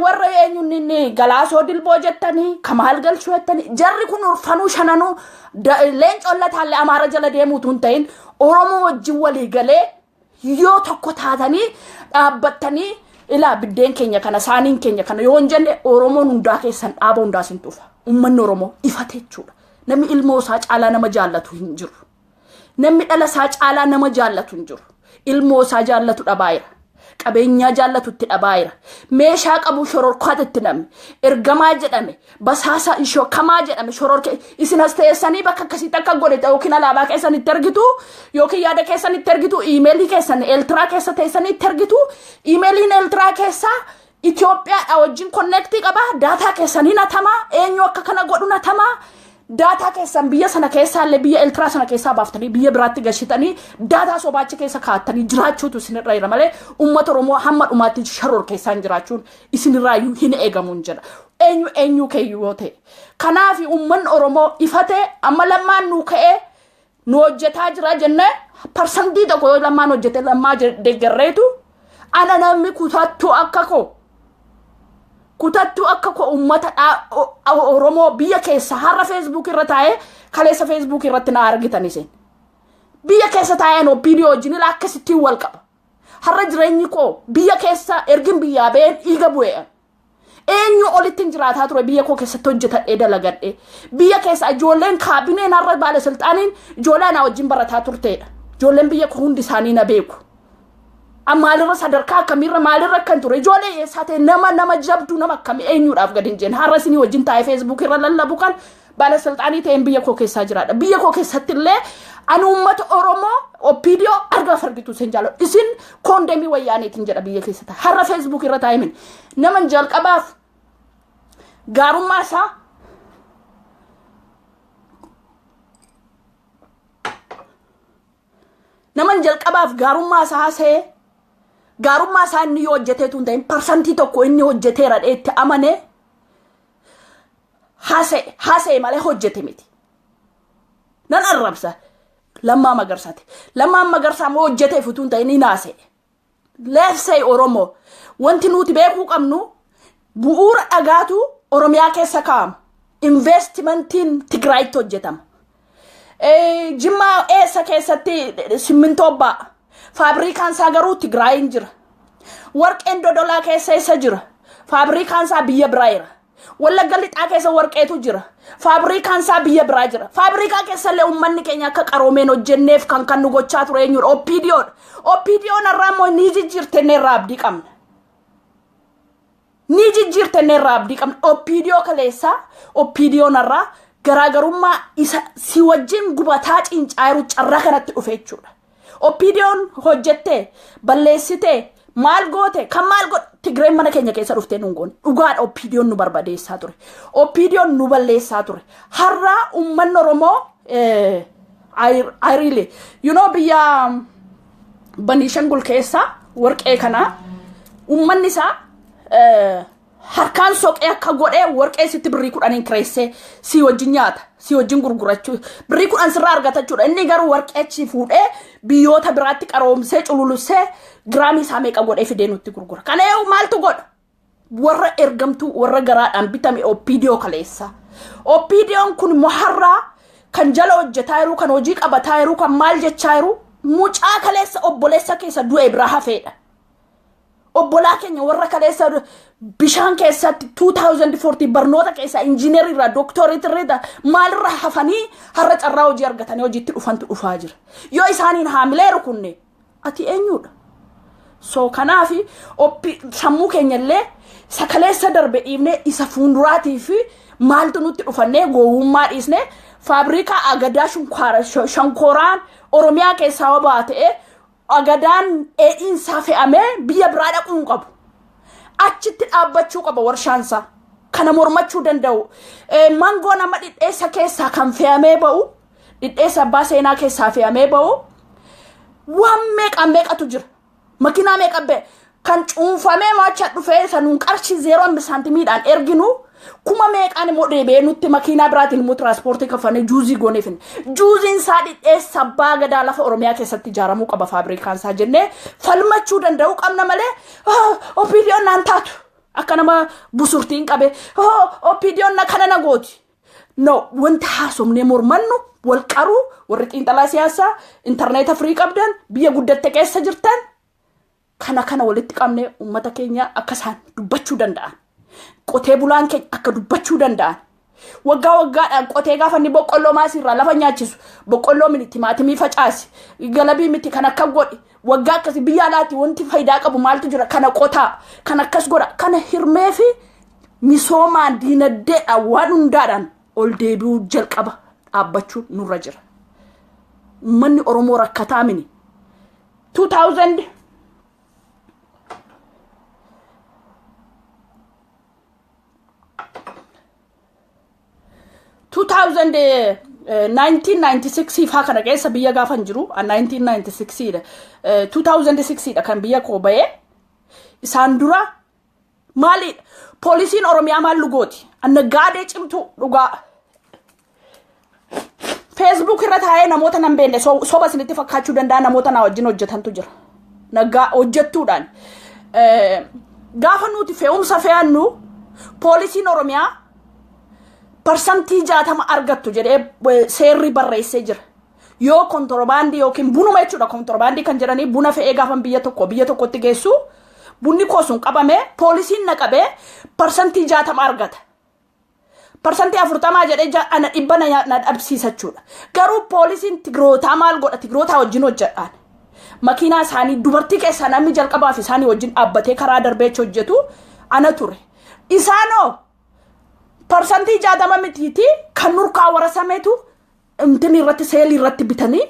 Speaker 1: Warra eenyuun inni Galaasoo Dilboo jettanii, Kamaal Galchuu jettanii, jarri kun urfanuu shananuu, Leencoon Lataallee Amaara jala deemuutu hin ta'in, Oromoo wajjin walii galee yoo tokko taatanii dhaabbattanii, ilaa biddeen keenya kana, saaniin keenya kana yoo hin jenne, Oromoon hundaa keessan dhaaba hundaa sin tufa. Uummanni Oromoo ifate jechuudha. Namni ilmoo isaa caalaa nama jaallatu hin jiru. Namni dhala isaa caalaa nama jaallatu hin jiru. Ilmoo isaa jaallatu dhabaayira. Qabeenyaa jaallatutti dhabaayira. Meeshaa qabu shororkaatu itti namni. Ergamaa jedhame, basaasa kamaa jedhame shororke. Isin as teessanii bakka akkasiitti akka godhe yookiin alaabaa keessan itti argitu, yookiin yaada keessan itti argitu, iimeelii keessan Eeltiraa keessa teessanii itti argitu. Iimeeliin Eeltiraa keessaa Itoophiyaadha wajjin connect qaba. Data keessanii natamaa. Eenyu akka kana godhu natamaa. Data keessan biyya sana keessaallee, biyya Eeltiraa sana keessaa baaftanii biyya biraatti gashitanii, data sobaachi keessa kaa'attanii jiraachuutu isinirra jira malee, uummata Oromoo hamma dhumaatti sharoor keessaan jiraachuun isinirraayyuu hin eegamuun jedha. Eenyu eenyu keeyyuu yoo ta'e. Kanaaf uummanni Oromoo ifatee amma Lammaan nuu ka'ee nu hojjetaa jira jennee, 1% yoo Lammaan hojjete Lammaa deeggarreetu, ana namni kutattuu akka koo, kutattuu akka koo uummata Oromoo biyya keessa har'a Facebook irra taa'ee, kaleessa Facebook irratti na argitan isin. Biyya keessa taa'een OPDO wajjin ilaa akkasittiin wal qaba. Har'a jireenyi koo biyya keessa ergin biyyaa ba'een dhiiga bu'ee. Eenyu olitti hin jiraataa ture, biyya koo keessatti hojjetadhee dalagadhee. Biyya keessa ijoolleen kaabineen har'a baalesilxaaniin ijoollee anaa wajjin barataa turteedha. Ijoolleen biyya koo hundi isaanii na beeku. Maalirra, sadarkaa akkamiirra, maalirra akkan ture, ijoollee eessaa ta'e, nama jabduu, nama akkamii, eenyuudhaaf gadi hin jenne. Har'a isinii wajjin taa'ee Facebook irra lallabu kan baalesilxaanii ta'een biyya koo keessaa jiraadha. Biyya koo keessatti illee ani uummata Oromoo OPDO argaaf argitu isin jaalladhu. Isin koondemii wayyaaneetiin jedha biyya keessa ta'a. Har'a Facebook irra taa'ee min naman jalqabaaf gaarummaa isaa naman jalqabaaf gaarummaa isaa haasa'ee, gaarummaa isaa inni yoo hojjeteetu hin ta'in, 1% inni hojjeteera dheetti amane haasa'e malee hojjete miti. Nan arrabsa Lammaa Magarsaati. Lammaan Magarsaa immoo hojjeteef utuu hin ta'in hin haasa'e. Leefsee Oromoo, wanti nuti beekuu qabnu, bu'uura dhagaatu Oromiyaa keessa kaa'ama. Investimentiin Tigraayitti hojjetama. Jimmaa eessa keessatti simmintoo ba'a. Faabrikaan isaa garuu Tigraayin jira. Warqeen Dodolaa keessa eessa jira? Faabrikaan isaa biyya biraa jira. Wallagga Lixaa keessa warqeetu jira. Faabrikaan isaa biyya biraa jira. Faabrikaa keessallee uummanni keenya akka qaroomeen hojjenneef kan nu gochaa ture eenyudha? OPDOdha. OPDOn irraa immoo ni jijjiirtenne irraa abdii qabna. Ni jijjiirtenne irraa abdii qabna. OPDO kaleessaa, OPDOn irraa garaagarummaa isa si wajjin gubataa cincaa jiru carraa kanatti dhufe jechuudha. OPDOn hojjettee, balleessitee, maal goote, kan maal godhe, Tigreen mana keenya keessa dhuftee nuun goone. Dhugaadha, OPDOn nu barbadeessaa ture. OPDOn nu balleessaa ture. Har'a uummanni Oromoo, I really biyya Baniishangul keessa warqee kana uummanni isaa harkaan soqee akka godhee warqee sitti birrii 10n kireessee si wajjin nyaata, si wajjin gurgurachuu, birrii 10 sirraa argatachuudha. Inni garuu warqee achi fuudhee biyyoota biraatti qaroomsee, cululussee, giraamii isaa meeqa godhee fidee nutti gurgura. Kana maaltu godha? Warra ergamtuu, warra garaadhaan bitame OPDO kaleessa. OPDOn kun immoo har'aa kan jala hojjetaa jiru, kan hojii qabataa jiru, kan maal jechaa jiru, mucaa kaleessa obboleessa keessa du'e biraa hafeedha. Obbolaa keenya warra kaleessa bishaan keessatti 2014 barnoota keessa injiinerii irraa, dooktorii irraa, maalirra hafanii har'a carraa hojii argatanii hojiitti dhufantu dhufaa jira. Yoo isaaniin haamilee rukunne, ati eenyudha? So kanaaf sammuu keenya illee sakaleessa darbe dhiifnee, isa fuulduraatii fi maaltu nutti dhufannee, gowwummaa dhiisnee, faabrikaa agadaa shankooraan Oromiyaa keessaa baatee, agadaan dheedhiinsaa fe'amee biyya biraa dhaquu hin qabu. Achitti dhaabbachuu qaba warshaansaa. Kana mormachuu danda'u. Mangoo nama dhidheessa keessaa kan fe'amee ba'u, dhidheessa abbaa seenaa keessaa fe'amee ba'u, waan meeqa meeqatu jira. Makiinaa meeqa ba'e kan cuunfamee maacha dhufee sanuun qarshii 0 saantimiidhaan erginu kuma meeqaan immoo deebi'ee nutti makiinaa biraatiin immoo tiraanspoortii kaffalnee juuzii gooneef. Juuziin isaa dhidheessa abbaa gadaa lafa Oromiyaa keessatti ijaaramuu qaba faabrikaan isaa jennee falmachuu danda'uu qabna malee OPDOn naan taatu. Akka nama busurtiin qabe OPDOn na kana na gooti. No, wanta haasofnee mormannu wal qaruu, warri xiinxalaa siyaasaa intarneeta firii qabdan, biyya guddatte keessa jirtan, kana kana walitti qabnee uummata keenya akka isaan dubbachuu danda'an. Qotee bulaan keenya akka dubbachuu danda'an. Waggaa waggaadhaan qotee gaafa inni boqqolloo maasiirraa lafa nyaachisu, boqqolloo miti, timaatimii facaasi, galabii miti, kan akka godhi, waggaa akkasii biyya alaatti wanti faayidaa qabu maaltu jira, kana qotaa, kan akkas godha, kana hirmee fi misoomaan diinagdeedhaan waan hundaadhaan ol deebi'uu jalqaba dhaabbachuu nurra jira. Uummanni Oromoo rakkataa mini. 2000 1996 faa kana keessa biyya gaafan jiru, 1996 dha, 2006 dha kan biyya koo ba'ee. Isaan dura maali poolisiin Oromiyaa maal lugooti annagaadee cimtuu dhugaa Facebook irra taa'ee namoota nan beekne, soba isinitti fakkaachuu danda'a, namoota na wajjin hojjetantu jira. Nagaa hojjettuudhaan. Gaafa nuti fe'umsa fe'annu poolisiin Oromiyaa 60% argattu jedhee seerri barreessee jira. Yoo kontorbaandii yookiin bunuma jechuudha, kontorbaandii kan jedhanii buna fe'ee gaafa biyya tokko biyya tokkotti geessu, bunni koo sun qabamee poolisiin na qabee 60% argata. 40% jedhee ana 100 na dhabsiisa jechuudha. Garuu poolisiin Tigrootaa maal godha? Tigrootaa wajjin hojjedhaan. Makiinaa isaanii dubartii keessaa namni jalqabaaf isaanii wajjin dhaabbatee karaa darbee hojjetu ana ture. Isaanoo 60% mitiiti, kan nurkaa warasameetu intin irratti seelii irratti bitanii,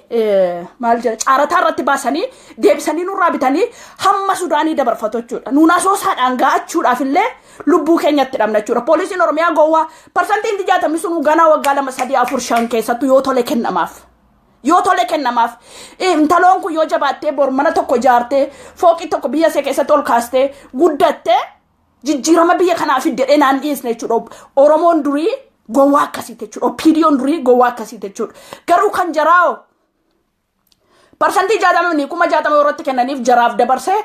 Speaker 1: maal jedha, caarataa irratti baasanii deebisanii nurraa bitanii hamma Sudaanii dabarfatu jechuudha. Nuun Asoosaadhaan ga'achuudhaaf illee lubbuu keenyatti dhabna jechuudha. Poolisiin Oromiyaa gowwaa 60% sun ganaa waggaa 2, 3, 4, 5 keessattuu yoo tole kennamaaf. Yoo tole kennamaaf. Intaloon kun yoo jabaattee bor mana tokko ijaartee, fooqii tokko biyya ishee keessatti ol kaastee guddattee jijjiirama biyya kanaa fidde naan dhiisne jechuudha. Oromoon durii gowwaa akkasiiti jechuudha. OPDOn durii gowwaa akkasiiti jechuudha. Garuu kan jaraa'o 60% 60,000 yerootti kennaniif jaraaf dabarsee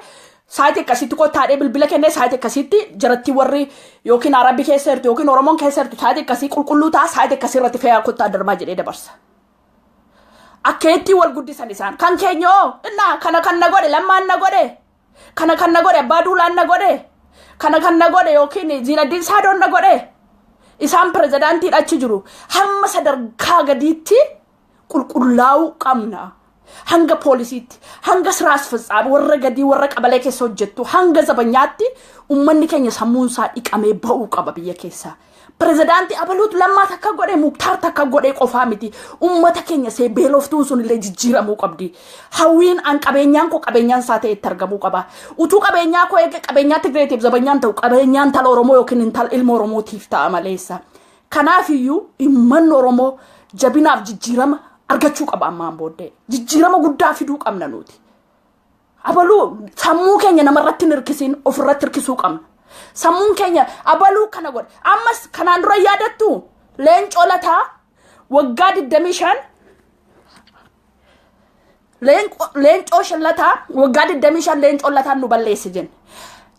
Speaker 1: saayitii akkasitti kottaadhee bilbila kennee, saayitii akkasitti jaratti warri yookiin Arabii keessa jirtu yookiin Oromoon keessa jirtu saayitii akkasii qulqulluu ta'a, saayitii akkasii irratti fe'aa kottaa darbaa jedhee dabarsa. Akka itti wal guddisan isaan. Kan keenya hoo innaa kana kan na godhe Lammaan na godhe, kana kan na godhe Abbaa Duulaan na godhe, kana kan na godhe yookiin Ziinaddiin Saadoon na godhe. Isaan pirezidaantiin achi jiru. Hamma sadarkaa gadiitti qulqullaa'uu qabna. Hanga poolisiitti, hanga siraas fatsaabi warra gadii, warra qabalee keessa hojjettu, hanga zabanyaatti uummanni keenya sammuun isaa dhiqamee ba'uu qaba biyya keessaa. Pirezidaantii abaluutu Lammaa takka godhe, Muktaar takka godhe qofaa miti. Uummata keenya see beeloftuun sun illee jijjiiramuu qabdi. Hawwiin an qabeenyaan koo qabeenyaan isaa ta'e itti argamuu qaba. Utuu qabeenyaa koo eege qabeenyaa Tigreetiif zabanyaan ta'u, qabeenyaan intala Oromoo yookiin intala ilma Oromootiif ta'a maleessa. Kanaafiyyuu uummanni Oromoo jabinaaf jijjiirama argachuu qaba ammaan booddee. Jijjiirama guddaa fiduu qabna nuti. Abaluu sammuu keenya namarratti hin hirkisiin, ofirratti hirkisuu qabna. Sammuun keenya abaluu kana godhe. Ammas kanaan dura yaadattu, Leencoo Lataa waggaa 25, Leencoo Lataa waggaa 25 Leencoo Lataan nu balleesse jenne.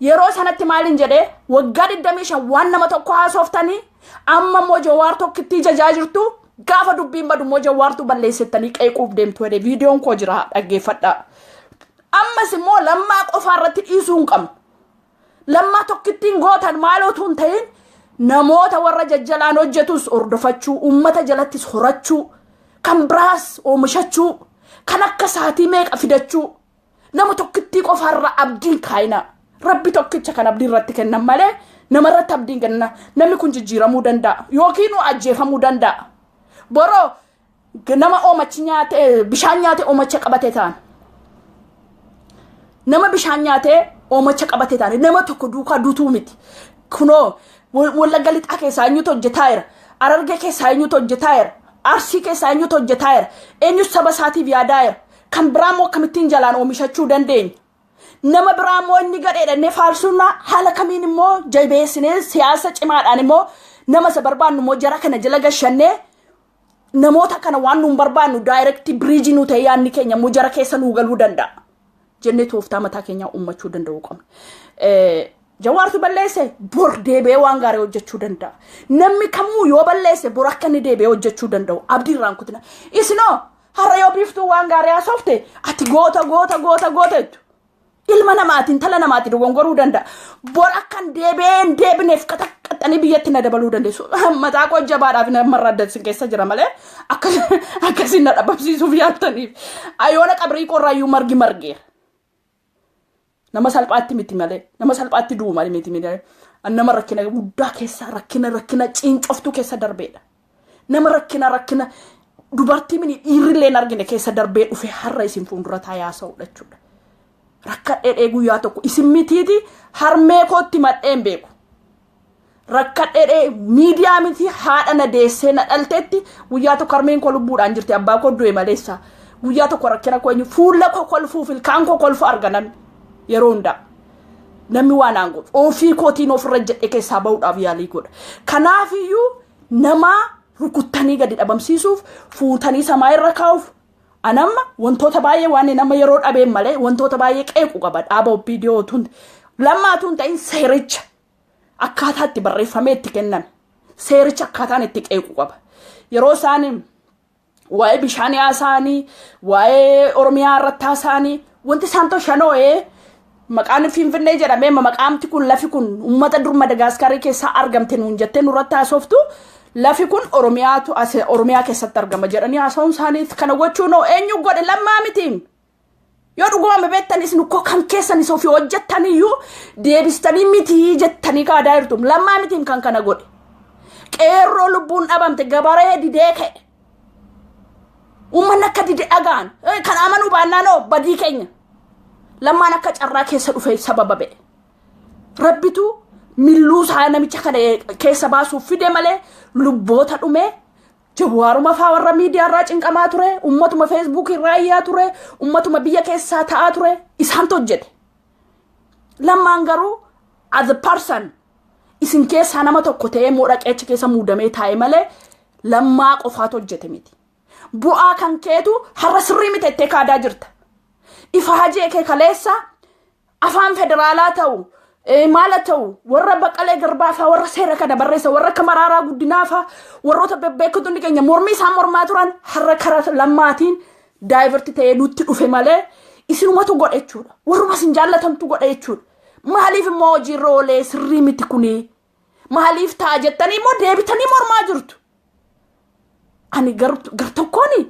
Speaker 1: Yeroo sanatti maaliin jedhee, waggaa 25 waan nama tokko haasoftanii, amma immoo Jawaar tokkittii jajaa jirtu, gaafa dubbiin badu immoo Jawaartu balleessettanii qeequuf deemtu jedhee, viidiyoon koo jira, dhaggeeffadhaa. Ammas immoo Lammaa qofaa irratti dhiisuu hin qabnu. Lammaa tokkittiin gootan maalootu hin ta'in, namoota warra jajjalaan hojjetus hordofachuu, uummata jalattis horachuu, kan biraas oomishachuu, kan akka saatii meeqa fidachuu, nama tokkittii qofaarra abdiin kaayina. Rabbi tokkicha kan abdii irratti kennan malee namarratti abdiin kenna. Namni kun jijjiiramuu danda'a yookiin ajjeefamuu danda'a. Boroo nama oomachi nyaate, bishaan nyaate oomacha qabate ta'an. Nama bishaan nyaatee Oomacha qabatee taane nama tokko duukaa duutuu miti. Kunoo Wallagga Lixaa keessaa eenyutu hojjetaa jira? Harargee keessaa eenyutu hojjetaa jira? Arsii keessaa eenyutu hojjetaa jira? Eenyu saba isaatiif yaadaa jira? Kan biraa immoo akkamittiin jalaan oomishachuu dandeenya? Nama biraa immoo inni gadheedhannee faarsuun haala kamiin immoo jabeessinee siyaasa cimaadhaan immoo nama isa barbaannu immoo jara kana jala gashannee namoota kana waan nuun barbaannu direct bridge nuu ta'e, yaadni keenya immoo jara keessa nuu galuu danda'a jennee tooftaa mataa keenyaa uummachuu danda'uu qabna. Jawaartu balleesse, bor deebi'ee waan gaarii hojjechuu danda'a. Namni kamuu yoo balleesse, bor akka inni deebi'ee hojjechuu danda'u abdii irraan kutina. Isinoo har'a yoo Biiftuu waan gaarii haasofte, ati goota, goota, goota, goota jettu. Ilma namaati, intala namaati, dogongoruu danda'a. Bor akkan deebi'ee hin deebineef qaxaqqaxanii biyyatti na dabaluu dandeessu. Mataa koo jabaadhaaf namarraa adda keessa jira malee akkasiin na dhabamsiisuuf yaaltaniif. Ayoona qabrii qorraayyuu margi margeera. Nama salphaatti miti malee, nama salphaatti du'u malee miti malee. Nama rakkina guddaa keessa, rakkina rakkina ciincoftuu keessa darbeedha. Nama rakkina rakkina dubartii mini dhiirrillee hin argine keessa darbee dhufe har'a isin fuuldura taa'ee haasa'udha jechuudha. Rakkadhee guyyaa tokko isin mitiiti harmee kootti madheen beeku. Rakkadhee miidiyaa miti, haadha na deessee na dhalteetti guyyaa tokko, harmeen koo lubbuudhaan jirti, abbaa koo du'e maleessa. Guyyaa tokko rakkina koo eenyu fuula koo kolfuuf ilkaan koo kolfu arga namni yeroo hundaa. Namni waan aangoo ofii kootiin ofirra jedhe keessaa bahuudhaaf yaalii godha. Kanaafiyyuu nama rukuttanii gadi dhabamsiisuuf, fuutanii samaa irra kaa'uuf, anamma wantoota baay'ee waan nama yeroo dhabeen malee wantoota baay'ee qeequ qaba dhaaba OPDO tun lammaatuun ta'in. Seericha akkaataa itti barreeffamee itti kenname, seericha akkaataan itti qeequ qaba. Yeroo isaan waa'ee bishaanii haasa'anii, waa'ee Oromiyaa irratti haasa'anii, wanti isaan toshanoo'ee maqaan Finfinnee jedhamee maqaamti kun, lafi kun uummata dur Madagaaskarii keessaa argamte nuun jettee nurratti haasoftu, lafi kun Oromiyaatu as Oromiyaa keessatti argama jedhanii haasa'uun isaanii kana gochuun hoo eenyu godhe? Lammaa miti. Yoo dhuguma beektan, isin ukkoo kan keessan isa ofii hojjettaniyyuu deebistanii miti jettanii kaadaa jirtu. Lammaa mitiin kan kana godhe. Qeerroo lubbuun dhabamte gabaree didee ka'e. Uummanni akka dide dhagaan kan amanuu baannaan hoo badii keenya. Lammaan akka carraa keessa dhufe sababa ba'e. Rabbitu milluu isaa namicha kana keessa baasuuf fide malee lubboota dhume, Jawaaruma faa warra miidiyaa irraa cinqamaa ture, ummatuma Feesbuuk irraa iyyaa ture, ummatuma biyya keessaa ta'aa ture, isaantu hojjete. Lammaan garuu as a person isin keessaa nama tokko ta'ee moo dhaqee achi keessa muudamee taa'e malee Lammaa qofaatu hojjete miti. Bu'aa kan keetu har'a sirrii miti jettee kaadaa jirta. Ifaajee kee kaleessa afaan federaalaa ta'u, maala ta'u, warra Baqqalee Garbaa faa, warra seera kana barreessa, warra akka Maraaraa Guddinaa faa, warroota bebbeektoonni keenya mormii isaan mormaa turan har'a karaa Lammaatiin divert ta'ee nutti dhufe malee isinumatu godhe jechuudha. Warruma isin jaallatantu godhe jechuudha. Maaliif immoo hojiirra oolee sirrii miti kuni? Maaliif ta'a jettanii immoo deebitanii mormaa jirtu? Ani gar tokkoon,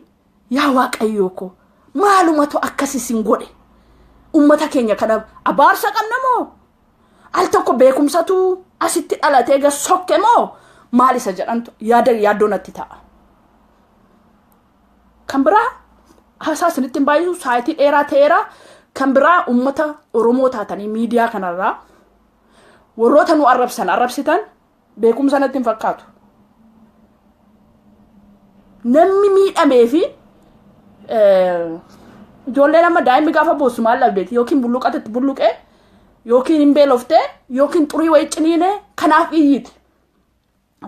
Speaker 1: yaa Waaqayyoo koo, maalumatu akkas isin godhe? Ummata keenya kana abaarsa qabna moo? Al tokko beekumsatu asitti dhalatee gas sokke moo maal isa jedhantu yaada yaaddoo natti ta'a. Kan biraa haasaa isinitti hin baay'isu, saayitii dheeraa ta'eera. Kan biraa ummata Oromoo taatanii miidiyaa kanarraa warroota nu arrabsan arrabsitan beekumsa natti hin fakkaatu. Namni miidhamee fi ijoolleen amma daa'imni gaafa boossu maal dhabdeeti? Yookiin bulluqatti bulluqee, yookiin hin beeloftee, yookiin xurii wayii ciniinee kanaaf iyyiti.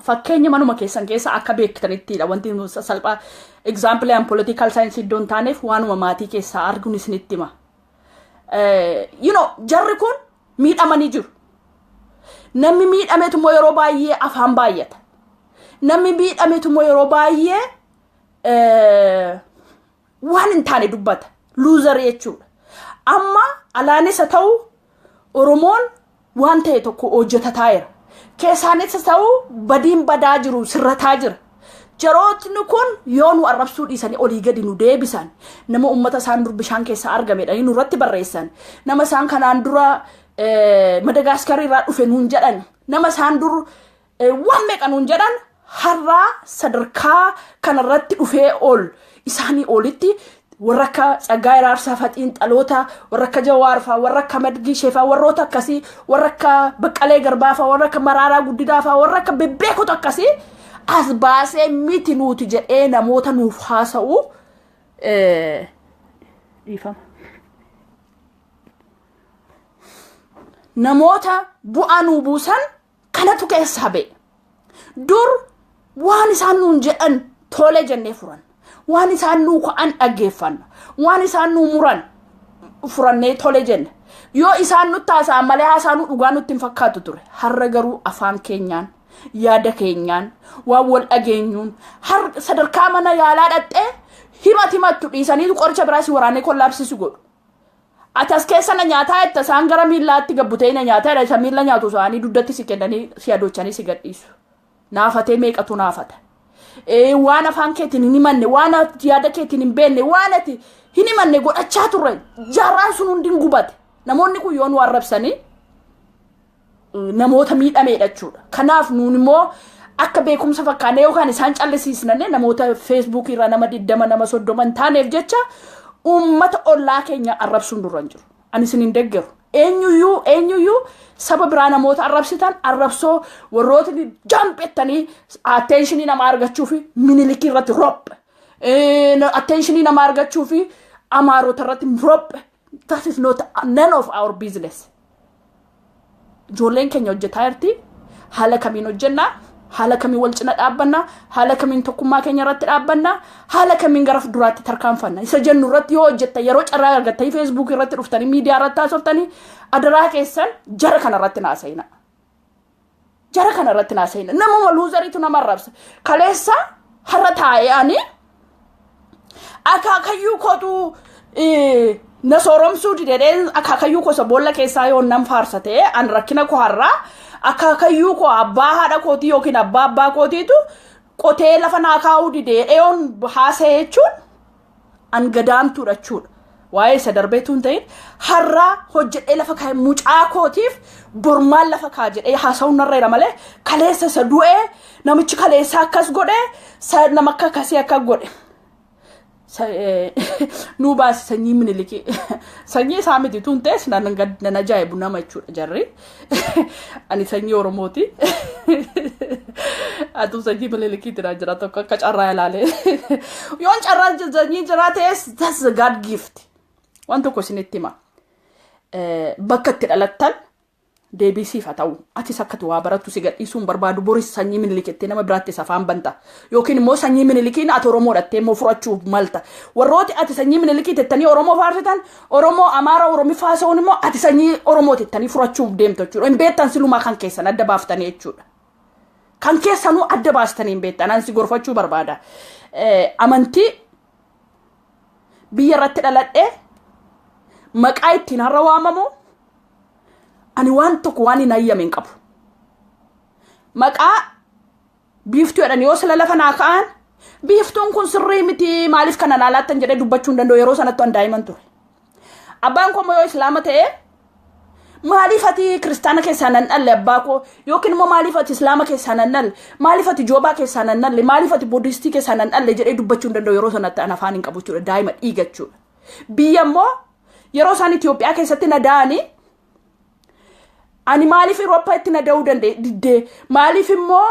Speaker 1: Fakkeenya manuma keessan keessa akka beektanittidha wanti salphaa example an political science iddoo hin taaneef waanuma maatii keessaa arguun isinitti hima. Jarri kun miidhamanii jiru. Namni miidhameetu immoo yeroo baay'ee afaan baay'ata. Namni miidhameetu immoo yeroo baay'ee waan hin taane dubbata. Loser jechuudha. Amma alaanis haa ta'u, Oromoon waan ta'e tokko hojjetataa jira. Keessaanis haa ta'u, badiin badaa jiru sirrataa jira. Jarootni kun yoo nu arrabsuu dhiisanii olii gadi nu deebisan, nama uummata isaan dur bishaan keessaa argamedha nurratti barreessan, nama isaan kanaan dura Madagaaskar irraa dhufe nuun jedhan, nama isaan dur waan meeqa nuun jedhan, har'aa sadarkaa kanarratti dhufee ol isaanii olitti Warra akka Tsaggaa Iraarsaa fa'aa, xiinxaloota warra akka Jawaar fa'aa, warra akka Madgii fa'aa, warroota akkasii, warra akka Baqqalee Garbaa fa'aa, warra akka Maraaraa Guddinaa fa'aa, warra akka bebbeekota akkasii as baasee miti nuti jedhee namoota nuuf haasa'u dhiifama. Namoota bu'aa nuu buusan kanatu keessaa ba'e. Dur waan isaan nuun jedhan tole jennee furan. Waan isaan nuu ka'an dhaggeeffanna. Waan isaan nuu muran furannee tole jenna. Yoo isaan nutti haasa'an malee haasa'anuu dhugaa nutti hin fakkaatu ture. Har'a garuu afaan keenyaan, yaada keenyaan, waan wal dhageenyuun har sadarkaa mana yaalaa dhaqxee himat himattu dhiisanii qoricha biraa si waraanee kollaabsisu godhu. Ati as keessa na nyaataa jetta, isaan gara miillaatti gabbutee na nyaataa jedha, isa miilla nyaatu isaanii dugdatti si kennanii si adochanii si gadhiisu. Naafatee meeqatu naafata. Waan afaan keetiin hin himanne, waan ati yaada keetiin hin beekne, waan ati hin himanne godhachaa turre. Jaarraan sun hundi hin gubate. Namoonni kun yoo nu arrabsanii namoota miidhameedha jechuudha. Kanaaf nuun immoo akka beekumsa fakkaannee yookaan isaan callisiisnanne namoota Feesbuukii irraa nama 20, nama 30 hin taaneef jecha uummata ollaa keenya arrabsuun dura hin jiru. Ani isin hin deeggaru. Eenyuyyuu eenyuyyuu saba biraa namoota arrabsitan, arrabsoo warrootni jampettanii attentionii nama argachuu fi Minilikii irratti roophe. Attentionii nama argachuu fi Amaarota irratti roophe. That is not none of our business. Ijoolleen keenya hojjetaa jirti. Haala kamiin hojjennaa? Haala kamiin wal cina dhaabbannaa? Haala kamiin tokkummaa keenya irratti dhaabbannaa? Haala kamiin gara fuulduraatti tarkaanfanna? Isa jennu irratti yoo hojjetta, yeroo carraa argattanii Feesbuuk irratti dhuftanii miidiyaa irratti haasoftanii, adaraa keessan jara kana irratti naasa'ina. Jara kana irratti naasa'ina. Namuma loseriitu nama arrabsa. Kaleessa har'a taa'ee ani akaakayyuu kootu na sooromsuu didedheen akaakayyuu koo isa boolla keessaa yoo nan faarsa ta'e, an rakkina koo har'aa akaakayyuu koo abbaa haadha kootii yookiin abbaa abbaa kootiitu qotee lafa naa kaa'uu didee yoon haasa'e jechuun an gadaamtuudha jechuudha. Waa'ee isa darbeetu hin ta'in, har'aa hojjedhee lafa kaa'e mucaa kootiif bormaan lafa kaa'a jedhee haasa'uun narra jira malee, kaleessa isa du'ee namichi kaleessa akkas godhe, nama akka akkasii akka godhe. Nuu baasi sanyii Minilikii. Sanyii isaa miti tun ta'es nan ajaa'ibu nama jechuudha jarri. Ani sanyii Oromooti. Atuu sanyii Minilikiitti naan jira tokko akka carraa ilaalee. Yoon carraa sanyii jiraa ta'es, that's a God gift. Waan tokko isinitti hima. Bakka itti dhalattan deebii siif haa ta'u. Atis akka waa barattu si gadhiisuu hin barbaadu. Boris sanyii Minilikitti nama biraatti afaan banta. Yookiin immoo sanyii Minilikiin ati Oromoo dhattee immoo fudhachuuf malta. Warrooti ati sanyii Minilikii tettanii Oromoo faarsitan, Oromoo Amaara Oromiffaa haasa'uun immoo ati sanyii Oromoo tettanii fudhachuuf deemtu jechuudha. Hin beektan silumaa kan keessan adda baaftanii jechuudha. Kan keessanuu adda baastanii hin beektan. Ani si gorfachuu barbaada. Amantii, biyya irratti dhaladhee, maqaa ittiin har'a waamamu, ani waan tokko waan hin hayyame hin qabu. Maqaa Biiftuu jedhan yoo sila lafa naa ka'an, Biiftuun kun sirrii miti, maaliif kana naa laattan jedhee dubbachuu hin danda'u. Yeroo sanatti an daa'iman ture. Abbaan koo immoo yoo Islaama ta'e, maaliif ati Kiristaana keessaa nan dhalle abbaa koo, yookiin immoo maaliif ati Islaama keessaa nan dhalle, maaliif ati Joobaa keessaa nan dhalle, maaliif ati Buddhistii keessaa nan dhalle jedhee dubbachuu hin danda'u. Yeroo sanatti an afaan hin qabu jechuudha, daa'ima dhiiga jechuudha. Biyya immoo yeroo isaan Itoophiyaa keessatti na da'anii, ani maaliif Awuroopaatti na da'uu danda'e diddee, maaliif immoo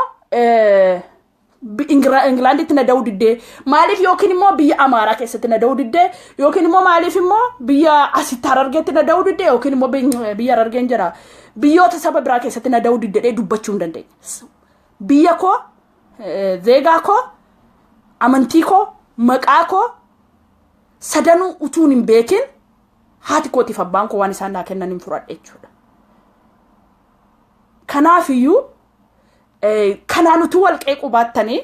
Speaker 1: Ingilaanditti na da'uu diddee, maaliif yookiin immoo biyya Amaaraa keessatti na da'uu diddee, yookiin immoo maaliif immoo biyya asitti Harargeetti na da'uu diddee, yookiin immoo biyya Harargeen jira biyyoota saba biraa keessatti na da'uu diddee dubbachuu hin dandeenye. Biyya koo, zeegaa koo, amantii koo, maqaa koo sadanuu utuun hin beekin haati kootiif abbaan koo waan isaan naa kennan hin fudhadhe jechuudha. Kanaafiyyuu kanaan utuu wal qeequu baattanii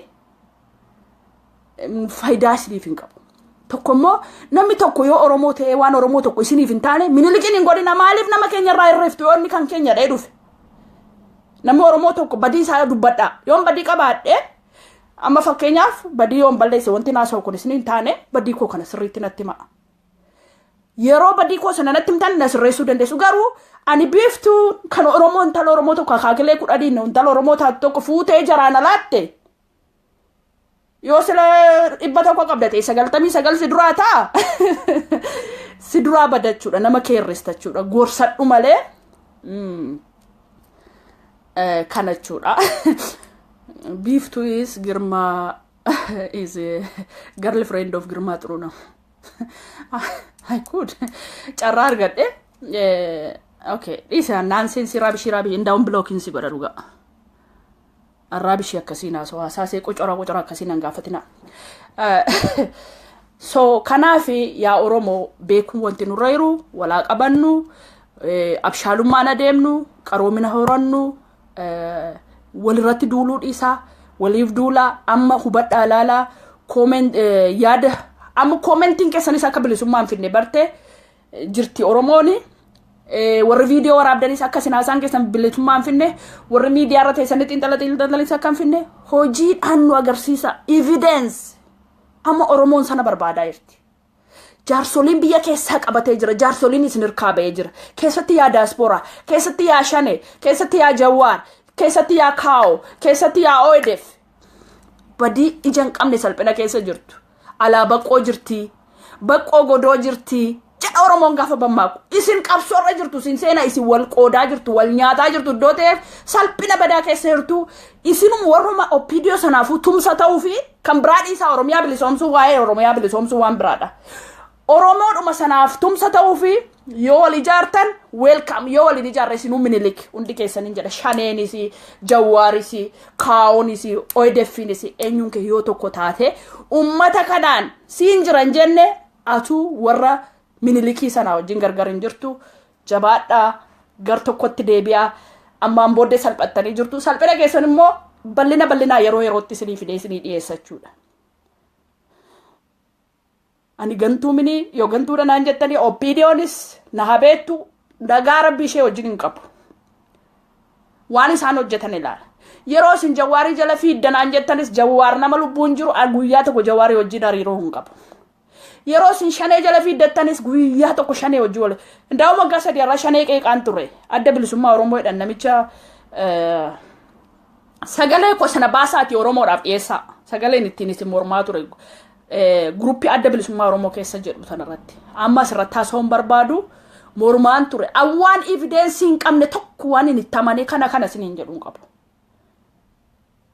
Speaker 1: faayidaa isiniif hin qabu. Tokko immoo namni tokko yoo Oromoo ta'ee waan Oromoo tokko isiniif hin taane, Minilikiin hin godhina. Maaliif nama keenya irraa hirreeftu yoo inni kan keenya dhee dhufe? Namni Oromoo tokko badii isaa dubbadhaa. Yoon badii qabaadhee, amma fakkeenyaaf badii yoon balleesse, wanti naasa'u kun isin hin taane, badii koo kana sirriitti natti himaa. Yeroo badii koo sana natti himtan na sirreessuu dandeessu. Garuu ani Biiftuu kan Oromoo, intala Oromoo tokko akaakilee 10 intala Oromoo taatu tokko fuutee jaraan alaatte. Yoo sila 100 qabda ta'e, 99 si duraa ta'a. Si duraa badachuudha, nama keerristachuudha. Gorsadhu malee kana jechuudha. Biiftuu is Girmaa is a girlfriend of Girmaa Xurunaa. I could carraa argadhe. Okay, dhiisa, nonsense, rubbish, rubbish, indaa'uun blockiin si godha dhugaa. Rubbishii akkasii naasoo hasaasee qocora qocora akkasii nan gaafatina. So kanaaf yaa Oromoo, beekuun wanti nurra jiru walaa qabannu, abshaalummaan adeemnu, qaroomina horannu, walirratti duuluu dhiisaa, waliif duulaa. Amma hubadhaa, ilaalaa, comment yaada amma commentiin keessanis akka bilisummaa hin fidne barte jirti Oromooni. Warri viidiyoo waraabdanis akka isin haasaan keessan bilisummaa hin finne, warri miidiyaa irra teessanii xiinxala xiinxalanis akka hin finne hojiidhaan nu agarsiisa. Evidence amma Oromoon sana barbaadaa jirti. Jaarsoliin biyya keessaa qabatee jira. Jaarsoliin isin hirkaa ba'ee jira. Keessatti yaa daasporaa, keessatti yaa Shane, keessatti yaa Jawaar, keessatti yaa Kaa'o, keessatti yaa ODF. Badii ija hin qabne salphina keessa jirtu. Alaa baqqoo jirti. Baqqoo godoo jirti. Jedha Oromoon gaafa bammaaku. Isin qabsoorra jirtu, isin seenaa, isin wal qoodaa jirtu, wal nyaataa jirtu iddoo ta'eef salphina badaa keessa jirtu. Isinuma warruma OPDO sanaafuu tumsa ta'uu fi kan biraa dhiisaa, Oromiyaa bilisoomsuu, waa'ee Oromiyaa bilisoomsuu waan biraadha. Oromoodhuma sanaaf tumsa ta'uu fi yoo wal ijaartan welcome, yoo wal hin ijaarre isinuu Minilik hundi keessaniin jedha. Shaneenis, Jawaaris, Kaa'onis, ODFinis, eenyuun kee yoo tokko taate ummata kanaan siin jiran jenne, atuu warra Minilikii sanaa wajjin gargar hin jirtu. Jabaadhaa, gar tokkotti deebi'aa. Ammaan booddee salphattanii jirtu. Salphina keessan immoo bal'ina bal'inaa yeroo yerootti isinii fidee isinii dhiyeessachuudha. Ani gantuu mini, yoo gantuudha naan jettanii, OPDOnis na habeettu, nagaa rabbii ishee wajjin hin qabu. Waan isaan hojjetan ilaala. Yeroo isin Jawaarii jala fiidda naan jettanis, Jawaar nama lubbuun jiru, guyyaa tokko Jawaarii wajjin hariiroo hin qabu. Yeroo isin Shanee jala fiiddattanis, guyyaa tokko Shanee wajjin wal. Ndaa'u waggaa 3 irraa Shanee qeeqaan ture. Adda Bilisummaa Oromoo jedhan namicha sagalee koo sana baasaati Oromoodhaaf dhiyeessaa. Sagaleen ittiin isin mormaa ture. Groupii Adda Bilisummaa Oromoo keessa jedhu sanarratti. Amma asirratti haasa'uun barbaadu, mormaan ture. Awwaan evidenceii hin qabne tokko waan hin itti amanee kana kana isiniin jedhu hin qabu.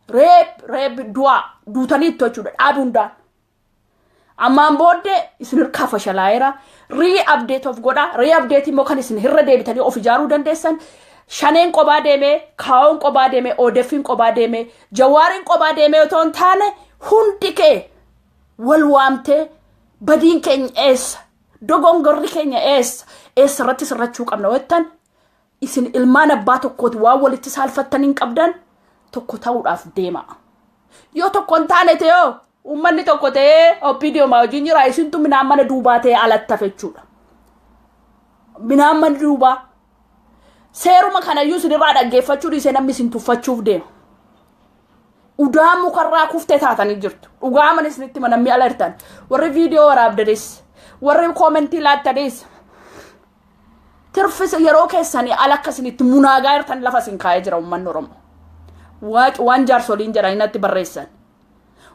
Speaker 1: Reeb reeb du'aa duutanii itti jechuudha dhaabi hundaan. Ammaan booddee isin hirkaa fashalaa'eera. Re-update of godha. Re-update immoo kan isin hirra deebitanii of ijaaruu dandeessan. Shaneen qobaa deemee, Kaa'oon qobaa deemee, ODFiin qobaa deemee, Jawaariin qobaa deemee otoo hin taane, hundi kee wal waamtee badiin keenya eessa? Dogongorri keenya eessa? Eessa irratti sirrachuu qabna jettan, isin ilmaan abbaa tokkooti, waan walitti saalfattan hin qabdan, tokko ta'uudhaaf deema. Yoo tokko hin taane ta'oo, uummanni tokko ta'ee OPDO maa wajjin jira, isintu minaan mana duubaa ta'ee alatti hafe jechuudha. Minaan mana duubaa. Seeruma kanayyuu isinirraa dhaggeeffachuu dhiisee namni isin tuffachuuf deema. Udaa mukarraa kuftee taatanii jirtu. Dhugaa mana isinitti namni ala jirtan. Warri viidiyoo waraabdanis, warri commentii laattanis, tirfisa yeroo keessanii ala akka isinitti munaagaa jirtan lafa isin kaa'ee jira uummanni Oromoo. Waaqi waan jaarsoliin jedhanii natti barreessan.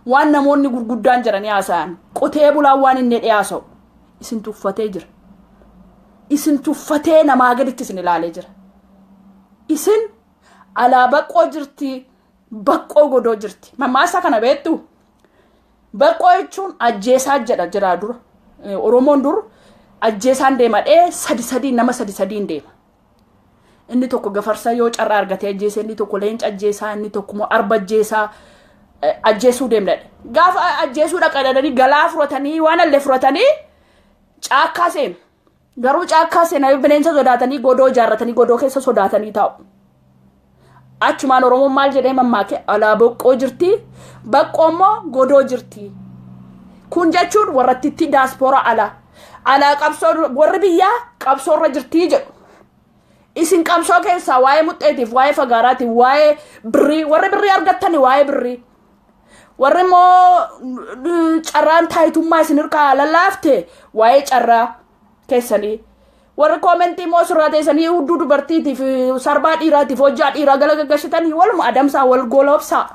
Speaker 1: Waan namoonni gurguddaan jedhanii haasa'an. Qotee bulaan waan inni dhiyaasa'u. Isin tuffatee jira. Isin tuffatee namaa gaditti isin ilaalee jira. Isin alaa baqqoo jirti, baqqoo godoo jirti. Mammaasa kana beektu? Baqqoo jechuun ajjeesaa jedha jira dura. Oromoon dur ajjeesaan deema dhee sadi sadii, nama sadi sadiin deema. Inni tokko gafarsa yoo carraa argatee ajjeese, inni tokko leenca ajjeesaa, inni tokko immoo arba ajjeesaa, ajjeesuu deemna. Gaafa ajjeesuu dhaqanii galaa fudhatanii, waan allee fudhatanii caakkaa seenu. Garuu caakkaa seenanii bineensa sodaatanii godoo ijaarratanii godoo keessa sodaatanii taa'u. Achumaan Oromoon maal jedhee mammaake? Alaa boqqoo jirti, baqqoo immoo godoo jirti. Kun jechuun warra itti daaspooraa alaa. Alaa qabsoo, warri biyyaa qabsoorra jirtii jedhu. Isin qabsoo keessaa waa'ee muxxeetiif, waa'ee fagaaraatiif, waa'ee birrii, warri birrii argattani waa'ee birrii. Warri immoo carraan taayitummaa isin hirkaa lallaafte waa'ee carraa keessanii. Warri commentii immoo sirraa teessanii hudduu dubartiitiif, sarbaa dhiiraatiif, hojjaa dhiiraa gala gaggeessitanii waluma adamsaa, wal golobsaa.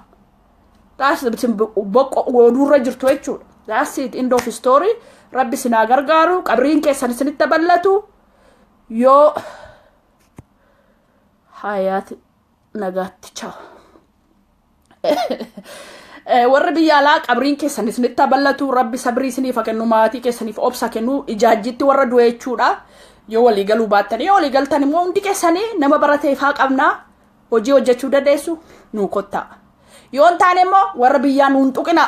Speaker 1: Taas oduurra jirtu jechuudha. That's it, end of story. Rabbi sinaa gargaaru, qabriin keessan isinitti bal'atu. Yoo hayaati nagaatti, ciao. Warri biyya alaa, qabriin keessan isinitti bal'atu, Rabbi sabrii isiniif haa kennu, maatii keessaniif obsa kennu, ijaajjitti warra du'e jechuudha. Yoo walii galuu baattanii, yoo walii galtan immoo hundi keessanii nama barateef haa qabnaa, hojii hojjechuu dandeessu, nuu kottaa. Yoo hin taane immoo warra biyyaa nuun tuqina.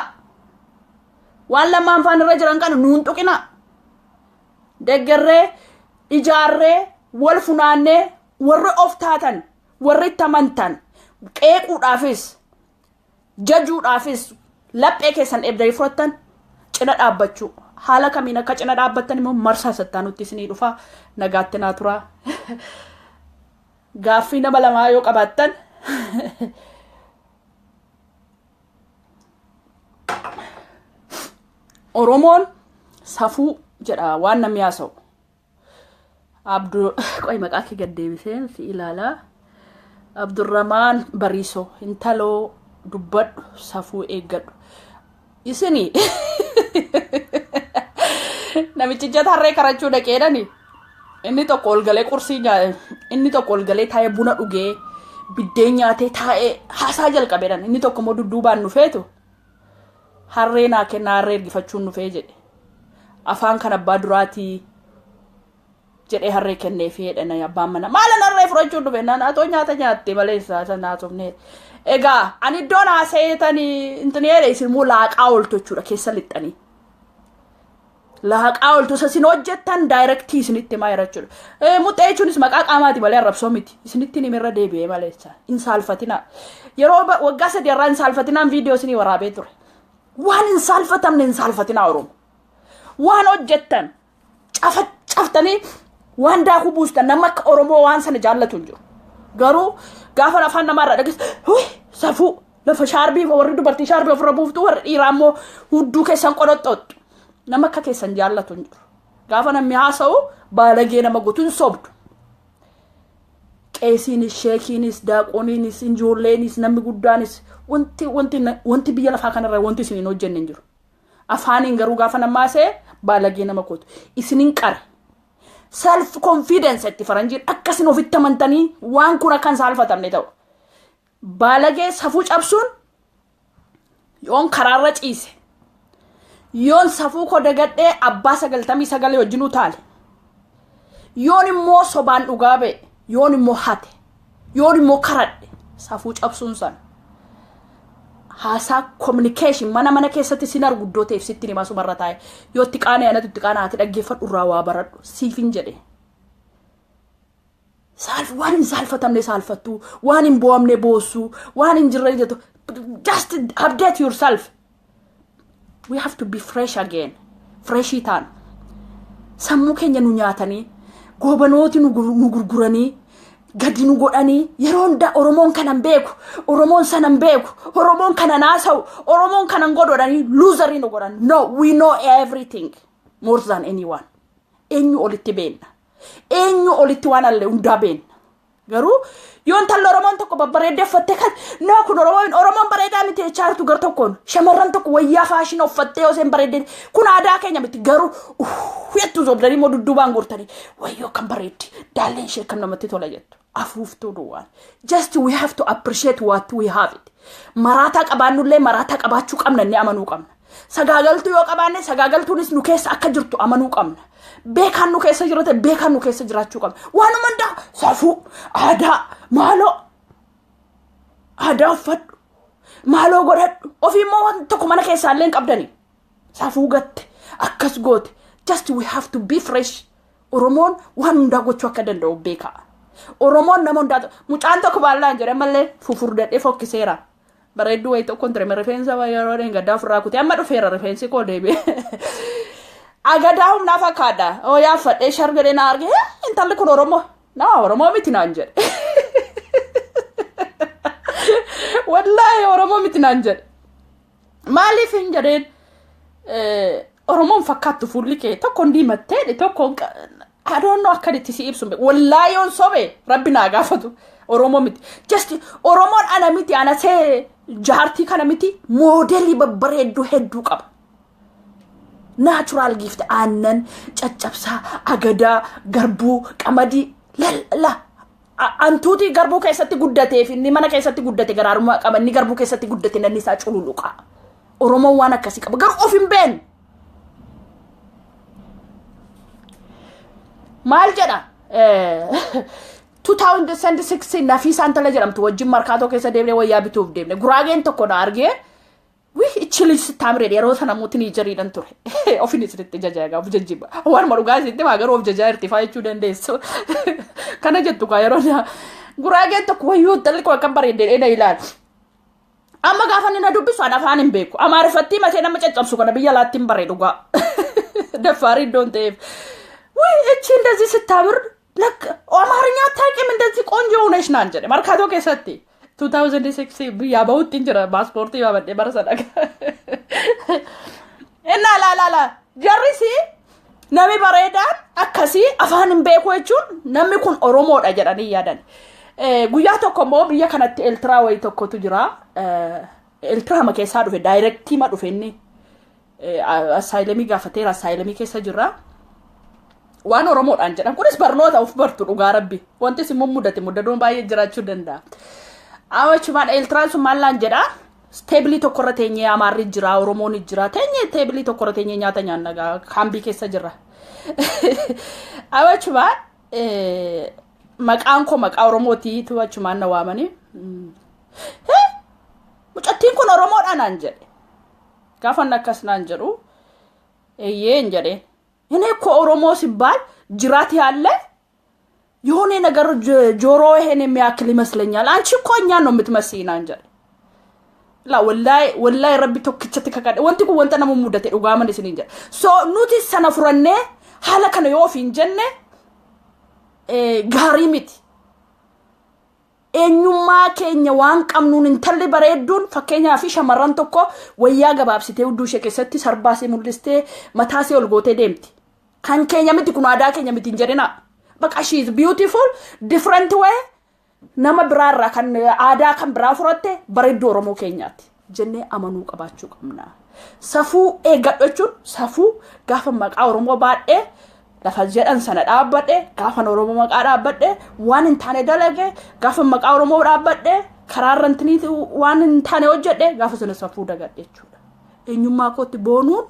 Speaker 1: Waan lamaan faan irra jiran kana nuun tuqina. Deggerree, ijaarree, wal funaannee, warri of taatan, warri itti amantan, qeequudhaafis jajuudhaafis laphee keessan eebdanii fudhattan cina dhaabbachuu. Haala kamiin akka cina dhaabbattan immoo marsaa sattaanutti isinii dhufa. Nagaatti naa turaa. Gaaffii nama lamaa yoo qabaattan. Oromoon safuu jedha waan namni haasa'u. Abduu, qoy, maqaa kee gad deebiseen si ilaalaa. Abdurramaan Bariisoo, intaloo dubbadhu, safuu eeggadhu. Isini namichi jata harree karachuu dhaqeedhani. Inni tokko ol galee qursii nyaate, inni tokko ol galee taa'ee buna dhugee biddeen nyaatee taa'ee haasaa jalqabeedhan. Inni tokko immoo dudduubaan dhufeetu, "Harree naa kennaa, harree ergifachuun dhufee," jedhe. "Afaan kan abbaa duraatii," jedhee harree kenneefii jedhan abbaan mana. "Maalan harree fudhachuun dhufe naan atoo nyaata nyaatte malee isa naasofne." Egaa ani iddoon haasa'eetanii intini jedhe, isin immoo laaqaa ooltu jechuudha, keessa lixxanii. Laaqaa ooltu, isa isin hojjettan direct isinitti himaa jira jechuudha. Muxee jechuunis maqaa qaamaati malee arrabsoo miti. Isinitti himirra deebi'ee malee hin saalfatinaa. Yeroo waggaa 3 irraa hin saalfatinaan viidiyoo isinii waraabee ture. Waan hin saalfatamne hin saalfatinaa, Oromoo. Waan hojjettan cafa caftanii waan daakuu buustan, nama akka Oromoo waan sana jaallatu hin jiru. Garuu gaafa afaan namaarraa dhageessu, "Hui, safuu," lafa shaarbii, warri dubartii shaarbii ofirra buuftu, warri dhiiraa immoo hudduu keessan qodoxxoxxu. Nama akka keessan jaallatu hin jiru. Gaafa namni haasa'u baalagee nama guutu hin sobdu. Qeesiinis, sheekiinis, daaqoniinis, ijoollenis, namni guddaanis wanti biyya lafaa kanarra wanti isin hin hojjenne hin jiru. Afaaniin garuu gaafa nama haasa'e baalagee nama gootu. Isinin qare. Self confidence itti faranjiin akkasin ofitti amantanii waan kun akka hin saalfatamne ta'u. Baalagee safuu cabsuun yoon karaarra ciise, yoon safuu koo dagadhee abbaa 99 wajjin utaale, yoon immoo sobaan dhugaa ba'e, yoon immoo hate, yoon immoo karadhe, safuu cabsuun sana. Haasaa communication mana mana keessatti sin arguddoo ta'eef sitti himaa sumarra taa'e, yoo itti qaana'e anatu itti qaana'e, ati dhaggeeffadhu, irraa waa baradhu siifin jedhe. Saalf waan hin saalfatamne saalfattu, waan hin bo'amne boossu, waan hin jirre jettu. Just update yourself. We have to be fresh again. Freshii ta'an. Sammuu keenya nu nyaatanii, goobanooti nu gurguranii, gadi nu godhanii, yeroo hundaa Oromoon kanan beeku, Oromoon sanan beeku, Oromoon kanan haasa'u, Oromoon kanan godhanii loserii nu godhan. No, we know everything more than anyone. Eenyu olitti beenna. Eenyu olitti waan alle hundaa beenna. Garuu yoo intalli Oromoon tokko babbareeddee uffattee kan no kun Oromoon bareedaa miti jechaa jirtu, gar tokkoon shamarran tokko wayyaa faashina uffattee yoo isheen bareeddee kun aadaa keenya miti, garuu jettu sobdanii immoo dudduubaan guurtanii, "Wayyoo, kan bareeddi, daalleen ishee kan namatti tola," jettu. Afuuftuu duwwaan. Just we have to appreciate what we have it. Maraataa qabaannullee maraataa qabaachuu qabna inni amanuu qabna. Sagaagaltuu yoo qabaanne sagaagaltuunis nu keessa akka jirtu amanuu qabna. Beekaan nu keessa jirate, beekaan nu keessa jiraachuu qabna. Waanuma hundaa safuu, aadaa, maaloo aadaa uffadhu, maaloo godhadhu. Ofii immoo waan tokko mana keessaa illee hin qabdani. Safuu gatte, akkas goote. Just we have to be fresh. Oromoon waan hundaa gochuu akka danda'u beekaa. Oromoon nama hundaa, mucaan tokko baallaan jedhe mallee fufurdadhee fokkiseera. Bareedduu wayii tokko ture, rifeensa yeroo gaddaa ofirraa kutee, amma dhufeera rifeensi koo deebi'e. Agadaa humnaa fakkaadha. Oo, yaaffadhee shargadhee na arge, "Intalli kun Oromoo." "Na Oromoo miti," naan jedhe. "Wallaahi Oromoo miti," naan jedhe. "Maaliif?" hin jedheen. "Oromoon fakkaattu, fuulli kee tokkoon diimattee tokkoon, I don't know akka itti si ibsu. Wallaahi yoon sobe Rabbi naa gaafatu. Oromoo miti. Just Oromoon ana miti, ana see Jaartii kana miti, moodelii babbareedduu hedduu qaba. Natural gift, aannan, caccabsaa, agadaa, garbuu, qamadii, lalla. Antuuti garbuu keessatti guddatee fi inni mana keessatti guddate garaarummaa qaba. Inni garbuu keessatti guddate namni isaa cululuqa. Oromoon waan akkasii qaba. Garuu of hin beeknu. Maal jedha? 2006 Nafiisaan tala jedhamtu wajjin Markaatoo keessa deemnee wayyaa bituuf deemne. Guraageen tokko na argee, "Wih, ichi ልጅ ስታምር" yeroo sana immoo teenageriidhaan ture. Ofin isinitti jajaa egaa of jajjiba. Waanuma dhugaa isinitti maa garuu of jajaa irtifaa jechuu dandeessu. Kana jettu kaa yeroo guraageen tokko, "Wayyuu, intalli koo akkam bareeddee" na ilaali. Amma gaafa inni na dubbisu ani afaan hin beeku. Amaariffatti matee nama caccabsu kana biyya alaatti hin baree dhugaa. Daffaarii iddoon ta'eef. "ውይ, እቺ እንደዚህ ስታምር ለክ አማርኛ አታውቂም እንደዚህ ቆንጆ ሆነሽ" naan jedhe Markaatoo keessatti. 2006 biyyaa bahutti hin jira, paaspoortii baafadhee bara sana. Innaa laa jarrisi namni bareedaan akkasii afaan hin beeku jechuun namni kun Oromoodha jedhanii yaadan. Guyyaa tokko immoo biyya kanatti Eeltiraa wayii tokkotu jira. Eeltiraama keessaa dhufe, directii ma dhufe inni. Asylumii gaafateera, asylumii keessa jira. Waan Oromoodhaan jedhan kunis barnoota of bartu dhugaa rabbi. Wanti isin mummudate muddadoon baay'ee jiraachuu danda'a. Achumaan Eeltiraan sun maallaan jedhaa? Tableii tokkorra teenyee, Amaarri jira, Oromoon jira. Teenyee tableii tokkorra teenyee nyaata nyaanna, kaampii keessa jirra. Achumaan maqaan koo maqaa Oromootiitu achumaan na waamanii. "Mucattiin kun Oromoodha" naan jedhe. Gaafa inni akkas naan jedhu, "Eeyyee" hin jedheen. እኔ እኮ ኦሮሞ ሲባል ጅራት ያለ የሆነ ነገር ጆሮ ይሄን የሚያክል ይመስለኛል። አንቺ እኮ እኛን ነው የምትመስይኝ naan jedhe. La wallahi wallahi, rabbi tokkichatti kakadhe, wanti kun wanta nama mudate dhugaaman isiniin jedha. So nuti sana furannee haala kana yoo ofiin jenne gaarii miti. Eenyummaa keenya waan qabnuun intalli bareedduun, fakkeenyaa fi shamarran tokko wayyaa gabaabsitee hudduu ishee keessatti sarbaasee mul'istee mataasee ol gootee deemti. Kan keenya miti kun, aadaa keenya miti hin jedhina. Baqa, she is beautiful different way, nama biraarraa kan aadaa kan biraa fudhatte bareedduu Oromoo keenyaati jennee amanuu qabaachuu qabna. Safuu eeggadhu jechuun safuu gaafa maqaa Oromoo baadhee lafa jedhan sana dhaabbadhe, gaafa Oromoo maqaa dhaabbadhe waan hin taane dalage, gaafa maqaa Oromoo dhaabbadhe karaarra intiniiti waan hin taane hojjedhe, gaafa sana safuu dagadhe jechuudha. Eenyummaa kootti boonuun,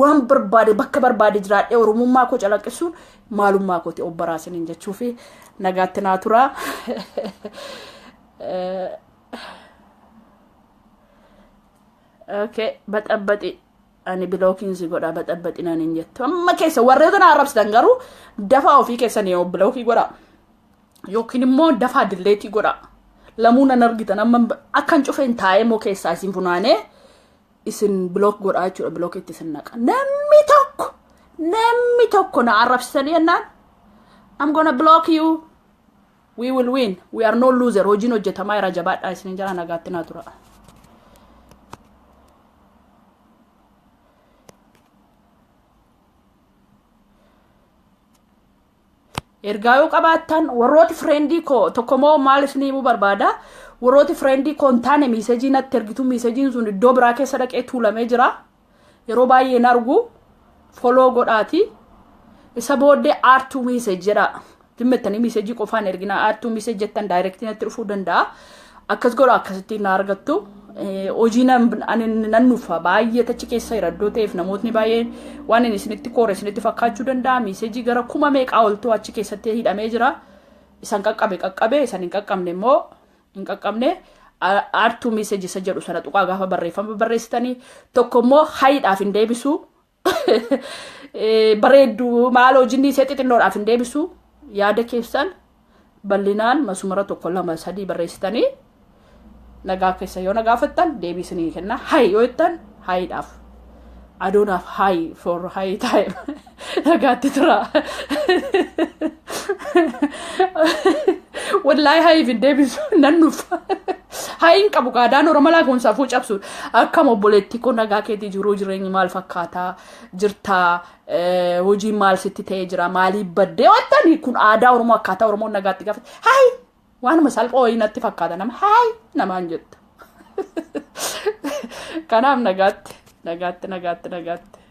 Speaker 1: waan barbaade bakka barbaade jiraadhee Oromummaa koo calaqqisuun maalummaa kooti obbaraasiniin jechuu fi nagaatti naa tura. Okay, baxabbaxi, ani blockiin si godha, baxabbaxi naan hin jettu. Amma keessa warroota na arrabsitan garuu dafaa ofii keessanii yoo blockii godha. Yookiin immoo dafaa deleteii godha. Lamuu nan argitan, amma akkan cufeen taa'ee moo keessaa isin funaanee isin block godha jechuudha, blockitti isin naqa. Namni tokko na arrabsitanii jennaan, I'm gonna block you. We will win. We are no loser. Hojiin hojjetamaa irra, jabaadhaa isin jala, nagaatti naa tura. Ergaa yoo qabaattan, warrooti friendii koo tokko moo maal isin himuu barbaada, warrooti friendii koo hin taane messageii natti ergitu, messageiin sun iddoo biraa keessa dhaqee tuulamee jira. Yeroo baay'ee hin argu. Follow godhaati. Isa booddee add to message jedha. Dhimmettanii messageii qofaan ergina, add to message jettan directii natti dhufuu danda'a. Akkas godha, akkasitti na argattu. Hojii ani nan nufa baay'ee tachi keessa jira iddoo ta'eef, namootni baay'een waan inni isinitti koore isinitti fakkaachuu danda'a. Messageii gara 4000 oltu achi keessatti hidhamee jira. Isan qaqqabe qaqqabe, isan hin qaqqabne immoo hin qaqqabne. Add to message isa jedhu sana tuqaa gaafa barreeffama barreessitanii. Tokko immoo hiidhaaf hin deebisu. Bareedduu maal hojiin isee xixinnoodhaaf hin deebisu. Yaada keessan bal'inaan masumara tokko lama sadii barreessitanii nagaa keessa yoo na gaafattan deebii isinii kenna. Hi yoo jettan hiidhaaf. I don't have hi for high time. Nagaatti tura. Wallaahi hiif hin deebisu, nan nufa. Hi hin qabu, gaadaan Oromoo laakuun safuu cabsuudha. Akkam obboleettii koo, nagaa keetii, jiruu jireenyi maal fakkaataa jirtaa, hojiin maal sitti ta'ee jira, maaliif baddee wattanii, kun aadaa Oromoo, akkaataa Oromoon nagaatti gaafate. Hi waanuma salphoo wayii natti fakkaata, nama hi namaan jetta. Kanaaf nagaatti, nagaatti, nagaatti, nagaatti.